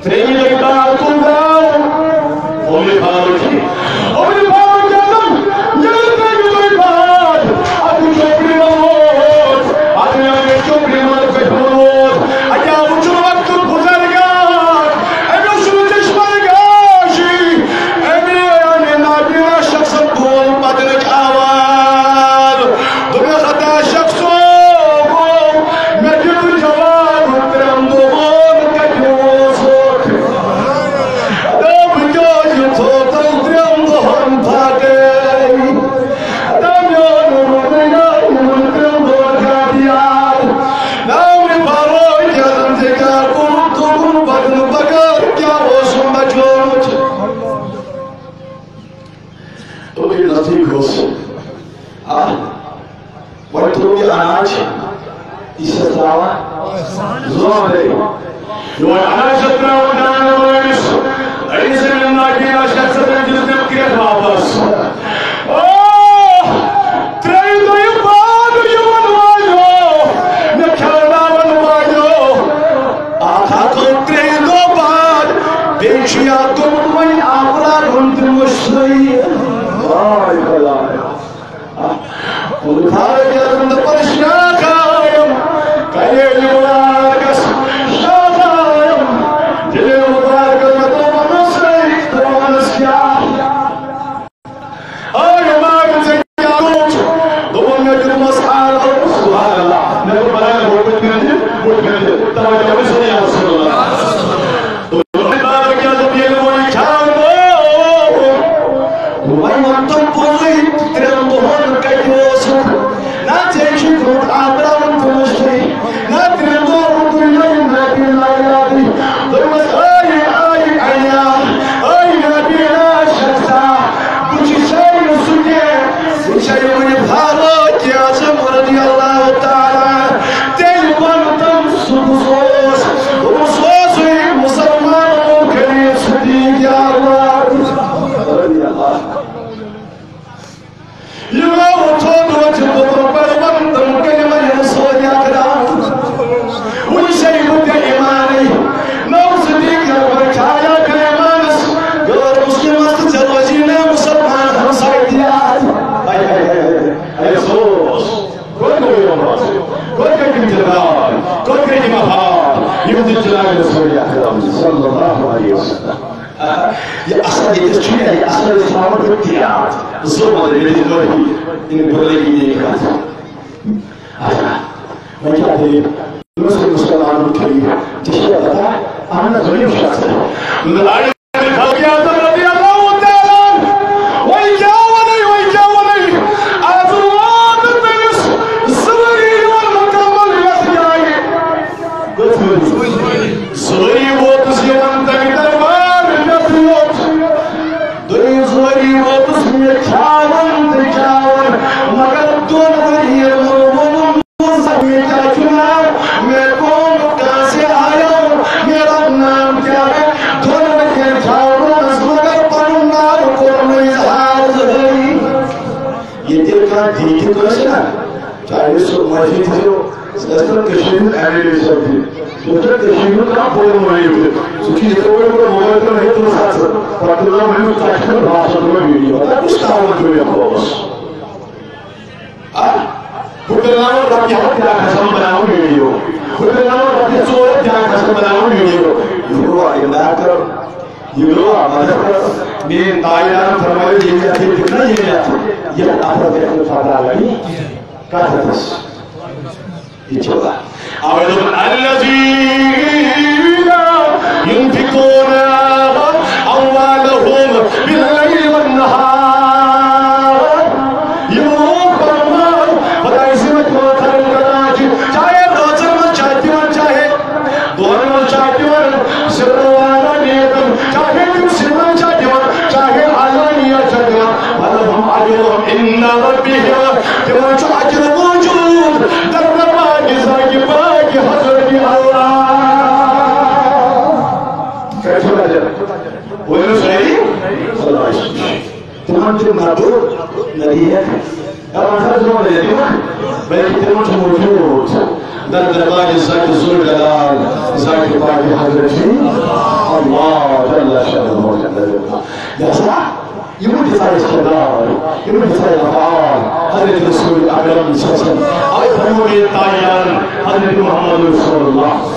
ترٛیٚیِمہِ دۄہہِ بعد کُن درٛاو عمر فاروق۔ عمر فاروق اعظم، ییٚلہِ ترٛیٚیِمہِ دۄہہِ بعد اَتھ جھوپڑِ منٛز ووت، اَتھ جھوپڑِ منٛز ووت، اَتہِ آو وٕچھُن وقتُک بُزرگا، أمِس چھُنہٕ چشمَے گاشی، أمۍ یعنی نابینا شخصَن بوٗز بدنٕچ آواز۔ دوٚپمَس، ہتا شخصو، مےٚ دیُت جواب ترٛٮ۪ن دۄہَن کَتہِ اوسُکھ؟ ہتا بہٕ کیٛازِ تھوٚوتَن ترٛٮ۪ن دۄہَن پھاکَے؟ ہتا میون روزٕے نہ یِمَن ترٛٮ۪ن دۄہَن کَتہِ یاد؟ ناوِ فاروق اعظم ژےٚ کیٛاہ کوٚرُتھ؟ دوٚپُن بدنہٕ بغٲر کیٛاہ اوسُم بچومُت؟ دوٚپُن یہِ نزدیٖک اوس۔ آ، وۄنۍ ترٛوو یہِ اناج، یہِ چھِ أسۍ ترٛاوان زومرے۔ یہِ وۄنۍ اناج چھِ ترٛاوان دانہٕ وٲلِس، أمِس أمۍ ناگینا شخصَن دِژ تٔمۍ کرٛٮ۪کھ واپس۔ اوہ، ترٛیٚیہِ دۄہہِ بعد یِوان والیو، مےٚ کھیٛاوناوَن والیو۔ اَتھ ہا گوٚو ترٛیٚیہِ دۄہ بعد، بیٚیہِ چھُ یَتھ گوٚمُت وۄنۍ اَمرا ہُنٛد تہِ مُشتٕے۔ واے خۄدایا۔ فاروق اعظم دَپان، شاخ آیَم کَلیلہِ مُبارکَس، شاخ آیَم دِلہِ مُبارکَس، مےٚ دوٚپ، وَنُس ہے، ژٕ وَنُس کیٛاہ؟ آے ماجہِ ژےٚ کیٛاہ گوٚوُتھ؟ دوٚپُن، مےٚ دیُتمَس آلو۔ سبحان اللہ۔ مےٚ دوٚپ، بلاے، ہُہ پٔتۍ کِنۍ تہِ، بُتھِ کِنۍ تہِ۔ توجہ وٕچھ سٲری، یا رسول اللہ۔ دوٚپُن، بابا کیٛاہ دوٚپ، ییٚلہِ وۄنۍ کھیٛاونو، وۄنۍ ووٚن تٔمۍ پوٚزُے، ترٛٮ۪ن دۄہَن کَتہِ اوسُکھ؟ نہ ژےٚ چھُے گوٚمُت آبراوُن پوٚز چھُے۔ نہ ترٛٮ۪ن دۄہَن روٗدُے نہ یہِ نابینا یادٕے۔ دوٚپمَس، اے، اے، اَنیا، اے نابینا شخصا، بہٕ چھُسَے نہٕ سُہ کینٛہہ، بہٕ چھُسَے وٕنہِ فاروق اعظم رضی اللہ تعالیٰ عنہ۔ تیٚلہِ وَن تٔمۍ، سُہ کُس اوس؟ دوٚپمَس، سُہ اوسُے مُسلمانَن ہُنٛد خلیٖفہٕ صدیٖق اکبر رضی اللہ۔ یہِ گوٚو تھوٚد وۄتھِ، دوٚپُن، پَتہٕ وَن تِم کلمہٕ یِم سٲری اَتھ درٛاو۔ وٕنہِ چھَے بہٕ بے ایمانٕے۔ نو صدیٖق اکبر چھایا بے ایمانَس، غٲر مُسلِمَس تہٕ ژےٚ روزی نہٕ مُسلمان ہمسایہِ تہِ یاد۔ ہاے، ہاے، ہاے، ہاے، ہاے، افسوس۔ کوٚت گوٚو یہِ عمر؟ کوٚت گٔے تِم کِردار؟ کوٚت گٔے تِم افعال؟ یِم تہِ جناب رسول اکرم صلی اللہ علیہ وسلم۔ یہِ اثر ییٚتٮ۪س چھُ، یہِ اثر أسۍ تھاوان اختیار۔ زٕ مطلب، ییٚتہِ گۄڈٕ یہِ، یہِ بُرٲیی یہِ کَتھ۔ اچھا، وۄنۍ کیٛاہ دٔلیٖل؟ یُس أمِس قرآنُک خلیٖفہٕ تہِ چھِ پَتہ، اہن حظ، ؤنِو شخص۔ لڑٲے خلق اعظم رضی اللہ تعالیٰ عنہ۔ وۄنۍ کیٛاہ وَنَے، وۄنۍ کیٛاہ وَنَے؟ آز ووت تٔمِس زٕ ؤری یِوان مُکمل یَتھ جایہِ۔ زٕ ؤری ووتُس یِوان تَمہِ دربار پٮ۪ٹھ یوت۔ دوٚیِم زٕ ؤری ووتُس مےٚ کھیٛاوان تہٕ چاوان، مگر دۄن ؤرِین منٛز ووٚنُم، مےٚ کیٛاہ چھُ ناو؟ مےٚ گوٚو نہٕ کٲنٛسہِ آیو، میرا نام کیٛاہ ہے؟ دۄن ؤرِین کھیٛاونس، مگر پنُن ناو کوٚر نہٕ اظہار زٕہٕنۍ۔ ییٚتہِ ییٚلہِ کانٛہہ دِیہِ تہِ کٲنٛسہِ نا، چاہے سُہ مۄنٛجہِ تہِ چھُ، سُہ ٲسۍ تن کٔشیٖرِ ہُنٛد ایم ایل اے صٲب تہِ، سُہ چھُ کٔشیٖرِ ہُنٛد کانٛہہ بوٚڑ مٲلِو تہِ، سُہ چھُ یِتھَے پٲٹھۍ پَتہٕ موبایل تُلان، ہے، تُل سا ژٕ، پَتہٕ تُلان وۄنۍ تَتھ پٮ۪ٹھ باسان تُلان ویٖڈیو، تَتھ کُس تاوَن چھُ مےٚ بوس؟ آ؟ بہٕ کَرناوَن رۄپیہِ ہَتھ بیٛاکھ ہسا بہٕ بَناوَن ویٖڈیو، بہٕ کَرناوَن رۄپیہِ ژور بناوان ویڈیو۔ یہ گوٚو امداد کرو، یہ گوٚو مدد کرو۔ میٲنۍ تاج دارن فرمٲیِو، ییٚمہِ یتھ یہِ دِکھ نا، ییٚمہِ یتھ، یتھ اتھس گژھِ نہٕ پتہ لگٕنۍ کتھ اتھس۔ یہ چھُ اللہ۔ اوے دوٚپُن، الذین ينفقون اموالهم باللیل والنهار۔ یِم لوٗکھ پنُن مال خۄدایہِ سٕنٛدِ خٲطرٕ خرٕچ کران چھِ، چاہے رٲژن منٛز چھا دِوان، چاہے دۄہن منٛز چھا دِوان، سرا وعلانیة، چاہے تِم سرن چھا دِوان، چاہے علانیہ چھا دِوان، فلهم اجرهم عند ربهم، تِمن چھُ اجر موجود دربار پاک ذاتِ پاک حضرت اللہ۔ کتہِ چھُ اجر؟ ؤنِو سٲری۔ تِمن چھُ نہ دُکھ، نہ دِیَت۔ دَپان چھِ حظ، یِمن نہٕ دِوان، بلکہِ تِمن چھُ موجود در دربارِ ذاتِ ذوالجلال، ذاتِ پاک حضرت اللہ جل شانہ۔ لہذا یِمن دِژ اَسہِ کردار، یِمن دِژ اَسہِ افعال حضرت رسول اکرم صلی اللہ علیہ وسلم۔ اوے فرموو مےٚ تاج دارن حضرت محمد رسول اللہ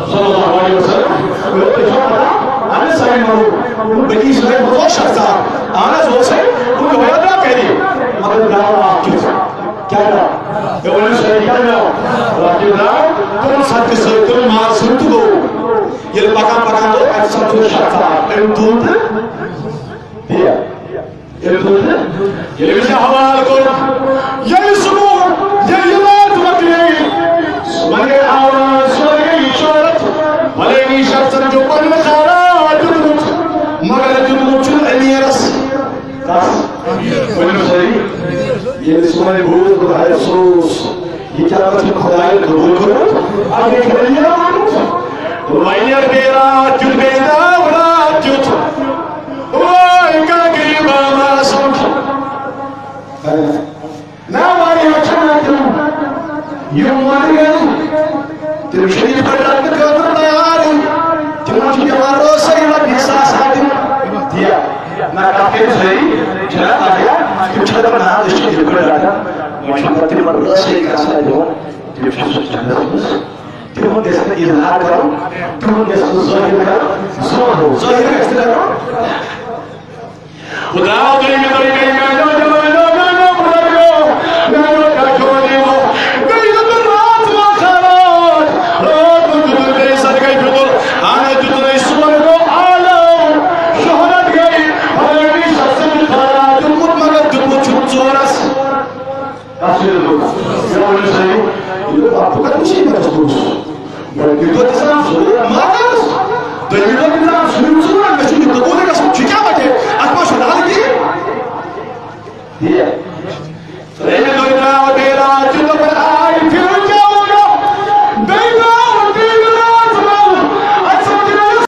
صلی اللہ علیہ وسلم۔ مےٚ دوٚپ، تۄہہِ چھوا پتہ، اہن حظ، سارے مانو۔ بنی اسرائیل منٛز اوس شخصا، اہن حظ، اوس ہے، تِم یِہوٚے درٛاو گرِ۔ مگر درٛاو اکھ چیٖز۔ کیٛاہ درٛاو؟ مےٚ ؤنِو سا، کیٛاہ درٛاو؟ رۄپیہِ درٛاو، تِمن صدقہٕ سۭتۍ، تِمن مال سۭتۍ تہٕ گوٚو۔ ییٚلہِ پکان پکان گوٚو، اَکہِ ساتہٕ چھُ شخصا اکھ، أمۍ تُل تہٕ دِیا۔ ییٚلہِ تُل تہٕ ییٚلہِ أمِس یہِ حوالہٕ کوٚر، ییٚلہِ سُہ گوٚو، ییٚلہِ یہِ راتھ مۄکلے، وۄنۍ گٔے آواز، سورُے گٔے یہِ شہرت، فلٲنی شخصن چھُ پنُن خیرات دیُتمُت، مگر دیُتمُت چھُنہٕ أمیٖرس۔ کس؟ ؤنِو سٲری۔ ییٚلہِ سُہ وۄنۍ بوٗز، دوٚپ، ہاے افسوس، یہِ کیٛاہ چھُ خۄدایَن قبوٗل کوٚرمُت؟ اَتھ گٔے خٲلی آمُت۔ وۄنۍ یَتھ بیٚیہِ راتھ کیُتھ، بیٚیہِ دَہ راتھ کیُتھ۔ وٲے کانٛہہ غریٖبا ما سَمکھِ۔ نہ، واریاہ چھِ وَنان تِم، یِم مۄکلے، تِم چھِ یِتھ پٲٹھۍ رَٹنہٕ خٲطرٕ تیار۔ تِمَن چھِ پٮ۪وان رٲژٕے رۄپیہِ ساس رَٹٕنۍ۔ دِیا۔ نہ، کَتھ کٔرِو سٲری، چھِنہ کَتھ یا؟ تِم چھِ دَپان، نہ، أسۍ چھِ یِتھ پٲٹھۍ رَٹان۔ وۄنۍ چھُنہٕ پَتہٕ تِمَن رٲژٕے گژھان دِوان۔ تِم چھِ سُہ جنتَس منٛز۔ تِمَن گژھِ نہٕ اظہار کَرُن، تِمَن گژھِ نہٕ ظٲہِر کَرُن، ظٲہِر گژھِ نہٕ کَرُن۔ خدا تیری مدد کئی میں جو جو جو جو جو بڑا جو میں جو کیا جو نہیں ہو۔ گئی تو رات ما خراب، رات کو تو بے سر گئی تو آنا جو تو سور کو آلو شہرت گئی۔ ہماری شخص کی خراب جو مت مگر جو مت چھوٹ سورس۔ کس چھُ یہِ دوٚپمُت؟ یہِ وَنان سٲری، یہِ دوٚپ، اَتھ بہٕ کَتہِ وٕچھِ یہِ مےٚ دوٚپمُت؟ یہِ دوٚپ، یہِ درٛاو سُہ ماتَس۔ دوٚیمہِ دۄہ تہِ درٛاو سُہ، سُہ وَنان، مےٚ چھُنہٕ یہِ قبوٗلٕے گژھان، چھُ کیٛاہ وَتہِ؟ اَتھ ما چھُ رَل کِہیٖنۍ؟ یہِ۔ ترٛیٚیِمہِ دۄہ درٛاو بیٚیہِ راتھ، یہِ دوٚپ، آے پھِرُن کیٛاہ وَنو؟ بیٚیہِ درٛاو، بیٚیہِ درٛاو، اَتہِ سَمکھِ نہٕ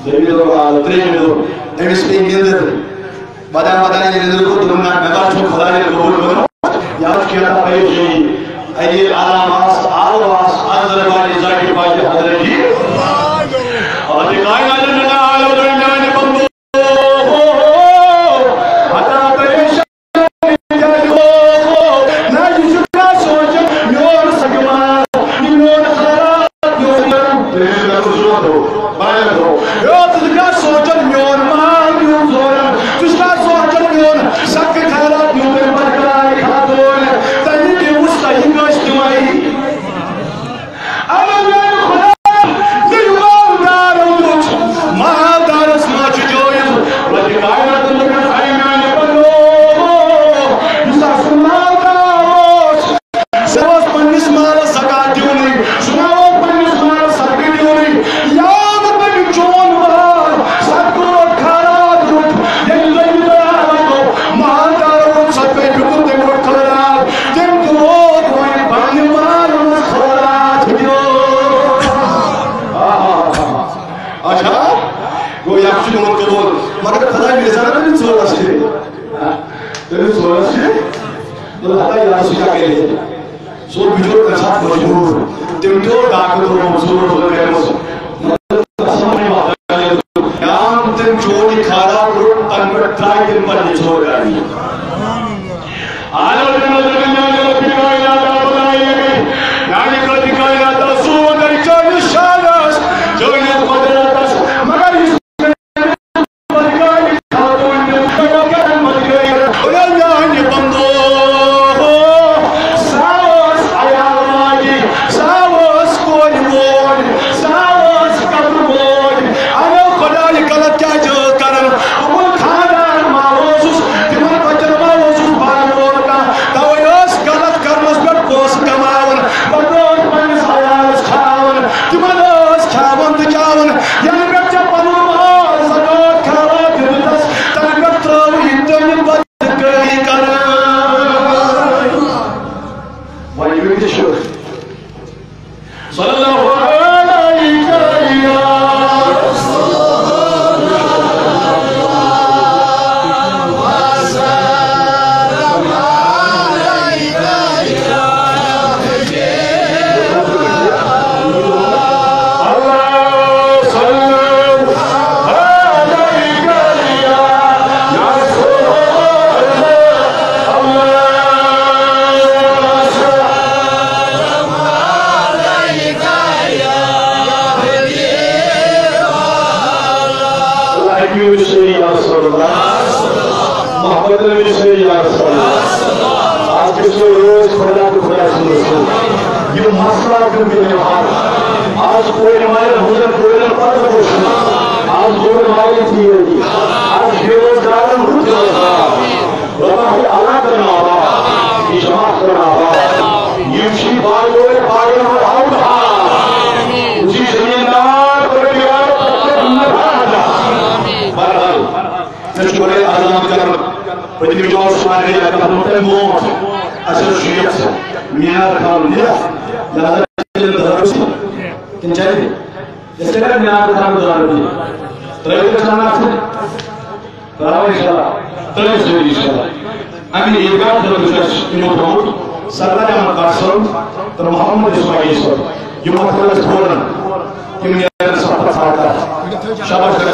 دوٚیمہِ دۄہ آو، ترٛیٚیِمہِ دۄہ أمِس پیٚیہِ نیٚنٛدٕر۔ ودان ودان ییٚلہِ نیٚنٛدٕر کوٚر، دوٚپُن، نہ، مےٚ باسان چھُ خۄدایَن قبوٗل کوٚرمُت۔ یہِ حظ چھُ کینٛہہ تام پریشٲنی۔ اَتہِ ییٚلہِ آرام آس، آو آس، اَنٛدر والہِ ذاتِ پاکِ حضرت جی۔ اور یہ کائنات میں آ رہا ہے، میانہِ بندو۔ ہتا پریشان۔ نہ، یہِ چھُ کانٛہہ سونٛچان، میون سَگہٕ مال، یہِ میون خراب، میون مال۔ یوت ژٕ چھُکھ سونٛچان، میون مال، میون زورن، ژٕ چھُکھ سونٛچان، میون سَگہٕ خراب، میون بَچہٕ خراب، تَمہِ تہِ وُچھ تۄہہِ کٲنٛسہِ تہِ وَنہِ۔ اَوَے میٛانہِ خۄدایَن، یہِ مالدارو دیُت، مالدارَس ما چھُ جٲیِز؟ رۄبِ کائناتَن دوٚپمَس، اے میٛانہِ بندو، یُس اَصٕل مالدار اوس، سُہ اوس پنٛنِس مالَس زکات دیُنٕے، سُہ ما اوس پنٛنِس مالَس صدقہٕ دیُنٕے؟ یا نہٕ تٔمۍ چون مال صدقہٕ روٚٹ، خیرات روٚٹ، ییٚلہِ تٔمۍ تیار گوٚو، مالدارو روٚٹ صدقَے دیُتُن، تٔمۍ روٚٹ خیرات۔ تٔمۍ تہِ لوگ وۄنۍ پننہِ مالہٕ منٛز خٲرات دیُن۔ اچھا، گوٚو، یَتھ چھُ گوٚمُت قبوٗل۔ مگر خۄداے، مےٚ زانان نہٕ ژورَس چھِ۔ تٔمِس ژورَس چھِ۔ دوٚپُن، ہتا یارٕ، سُہ کیٛاہ کَرِ؟ سُہ اوس بِچور تَمہِ ساتہٕ مجبوٗر۔ تٔمۍ تہِ اوس ڈاکہٕ ترٛوومُت، سُہ اوس گَرِ منٛز۔ یا تٔمۍ چون یہِ خراب روٚٹ، تَنہٕ پٮ۪ٹھ ترٛایہِ تٔمۍ پنٛنہِ ژور گاڑِ۔ آلو جنت میانہِ رۄبِ کائنات بنائی گئی۔ میانہِ رۄبِ کائنات سون گرِ چٲنِس شانس، چٲنِس قۄدرتس۔ مگر یُس خاتون میانہِ بندو، سۄ ٲس عیال واجی، سۄ ٲس کورِ موج، سۄ ٲس قبر موج۔ اَوَے خۄداے، یہِ غلط کیٛازِ ٲس کران؟ بہٕ خانٛدار ما اوسُس، تِمن بچن ما اوسُس پانہٕ وول کانٛہہ؟ توے ٲس غلط کرنس پٮ۪ٹھ پونٛسہٕ کماوان، پتہٕ ٲس پننِس عیالس کھاوان، تِمن ٲس کھاوان تہٕ چاوان۔ ییٚلہِ پٮ۪ٹھ ژےٚ پنُن مال زکوٰۃ کھاوان دیُتمُت، تنہٕ پٮ۪ٹھ ترٲو یہِ تٔمۍ بدکٲری کران۔ وۄنۍ کۭتِس چھُ؟ صلی اللہ علیہ وسلم۔ اللہ اکبر، صلی اللہ علیہ وسلم۔ محمد نبی صلی اللہ علیہ وسلم۔ آز کس روز خدا تو خدا سن رسول۔ یہ مسئلہ کن کے حال۔ آز کوئی مائر حضور کوئی پتہ پوچھنا۔ آز کوئی مائر تھی۔ آز بے روزگار ہوں۔ اللہ علیہ کرنا آباد، یہ جماعت کرنا آباد۔ یہ چھی بار بار بار بار آؤ۔ اسی زمین دار پر پیار۔ بہرحال، مےٚ چھُ گۄڈَے اعلان کرُن، پٔتمہِ دۄہ اوس واریاہ کَتھ برونٛٹھ، اَسہِ اوس شیخ مینار خان، یہِ لہذا کِنہٕ چلہِ؟ أسۍ کَرو مینار خان گُزارٕ دِتھ۔ ترٛٲوِتھ گژھِ اَنُن اَتھٕ۔ ترٛاوو اِنشاءاللہ۔ ترٛٲوِتھ سٲری اِنشاءاللہ۔ اَمہِ عیٖدگاہ خٲطرٕ چھُ اَسہِ یِمو تھوٚومُت سردار احمد بٹ صٲب تہٕ محمد اسماعیل صٲب۔ یِمو تھوٚو اَسہِ تھوڑا، تِم نیرَن صفس آتا۔ شاباش۔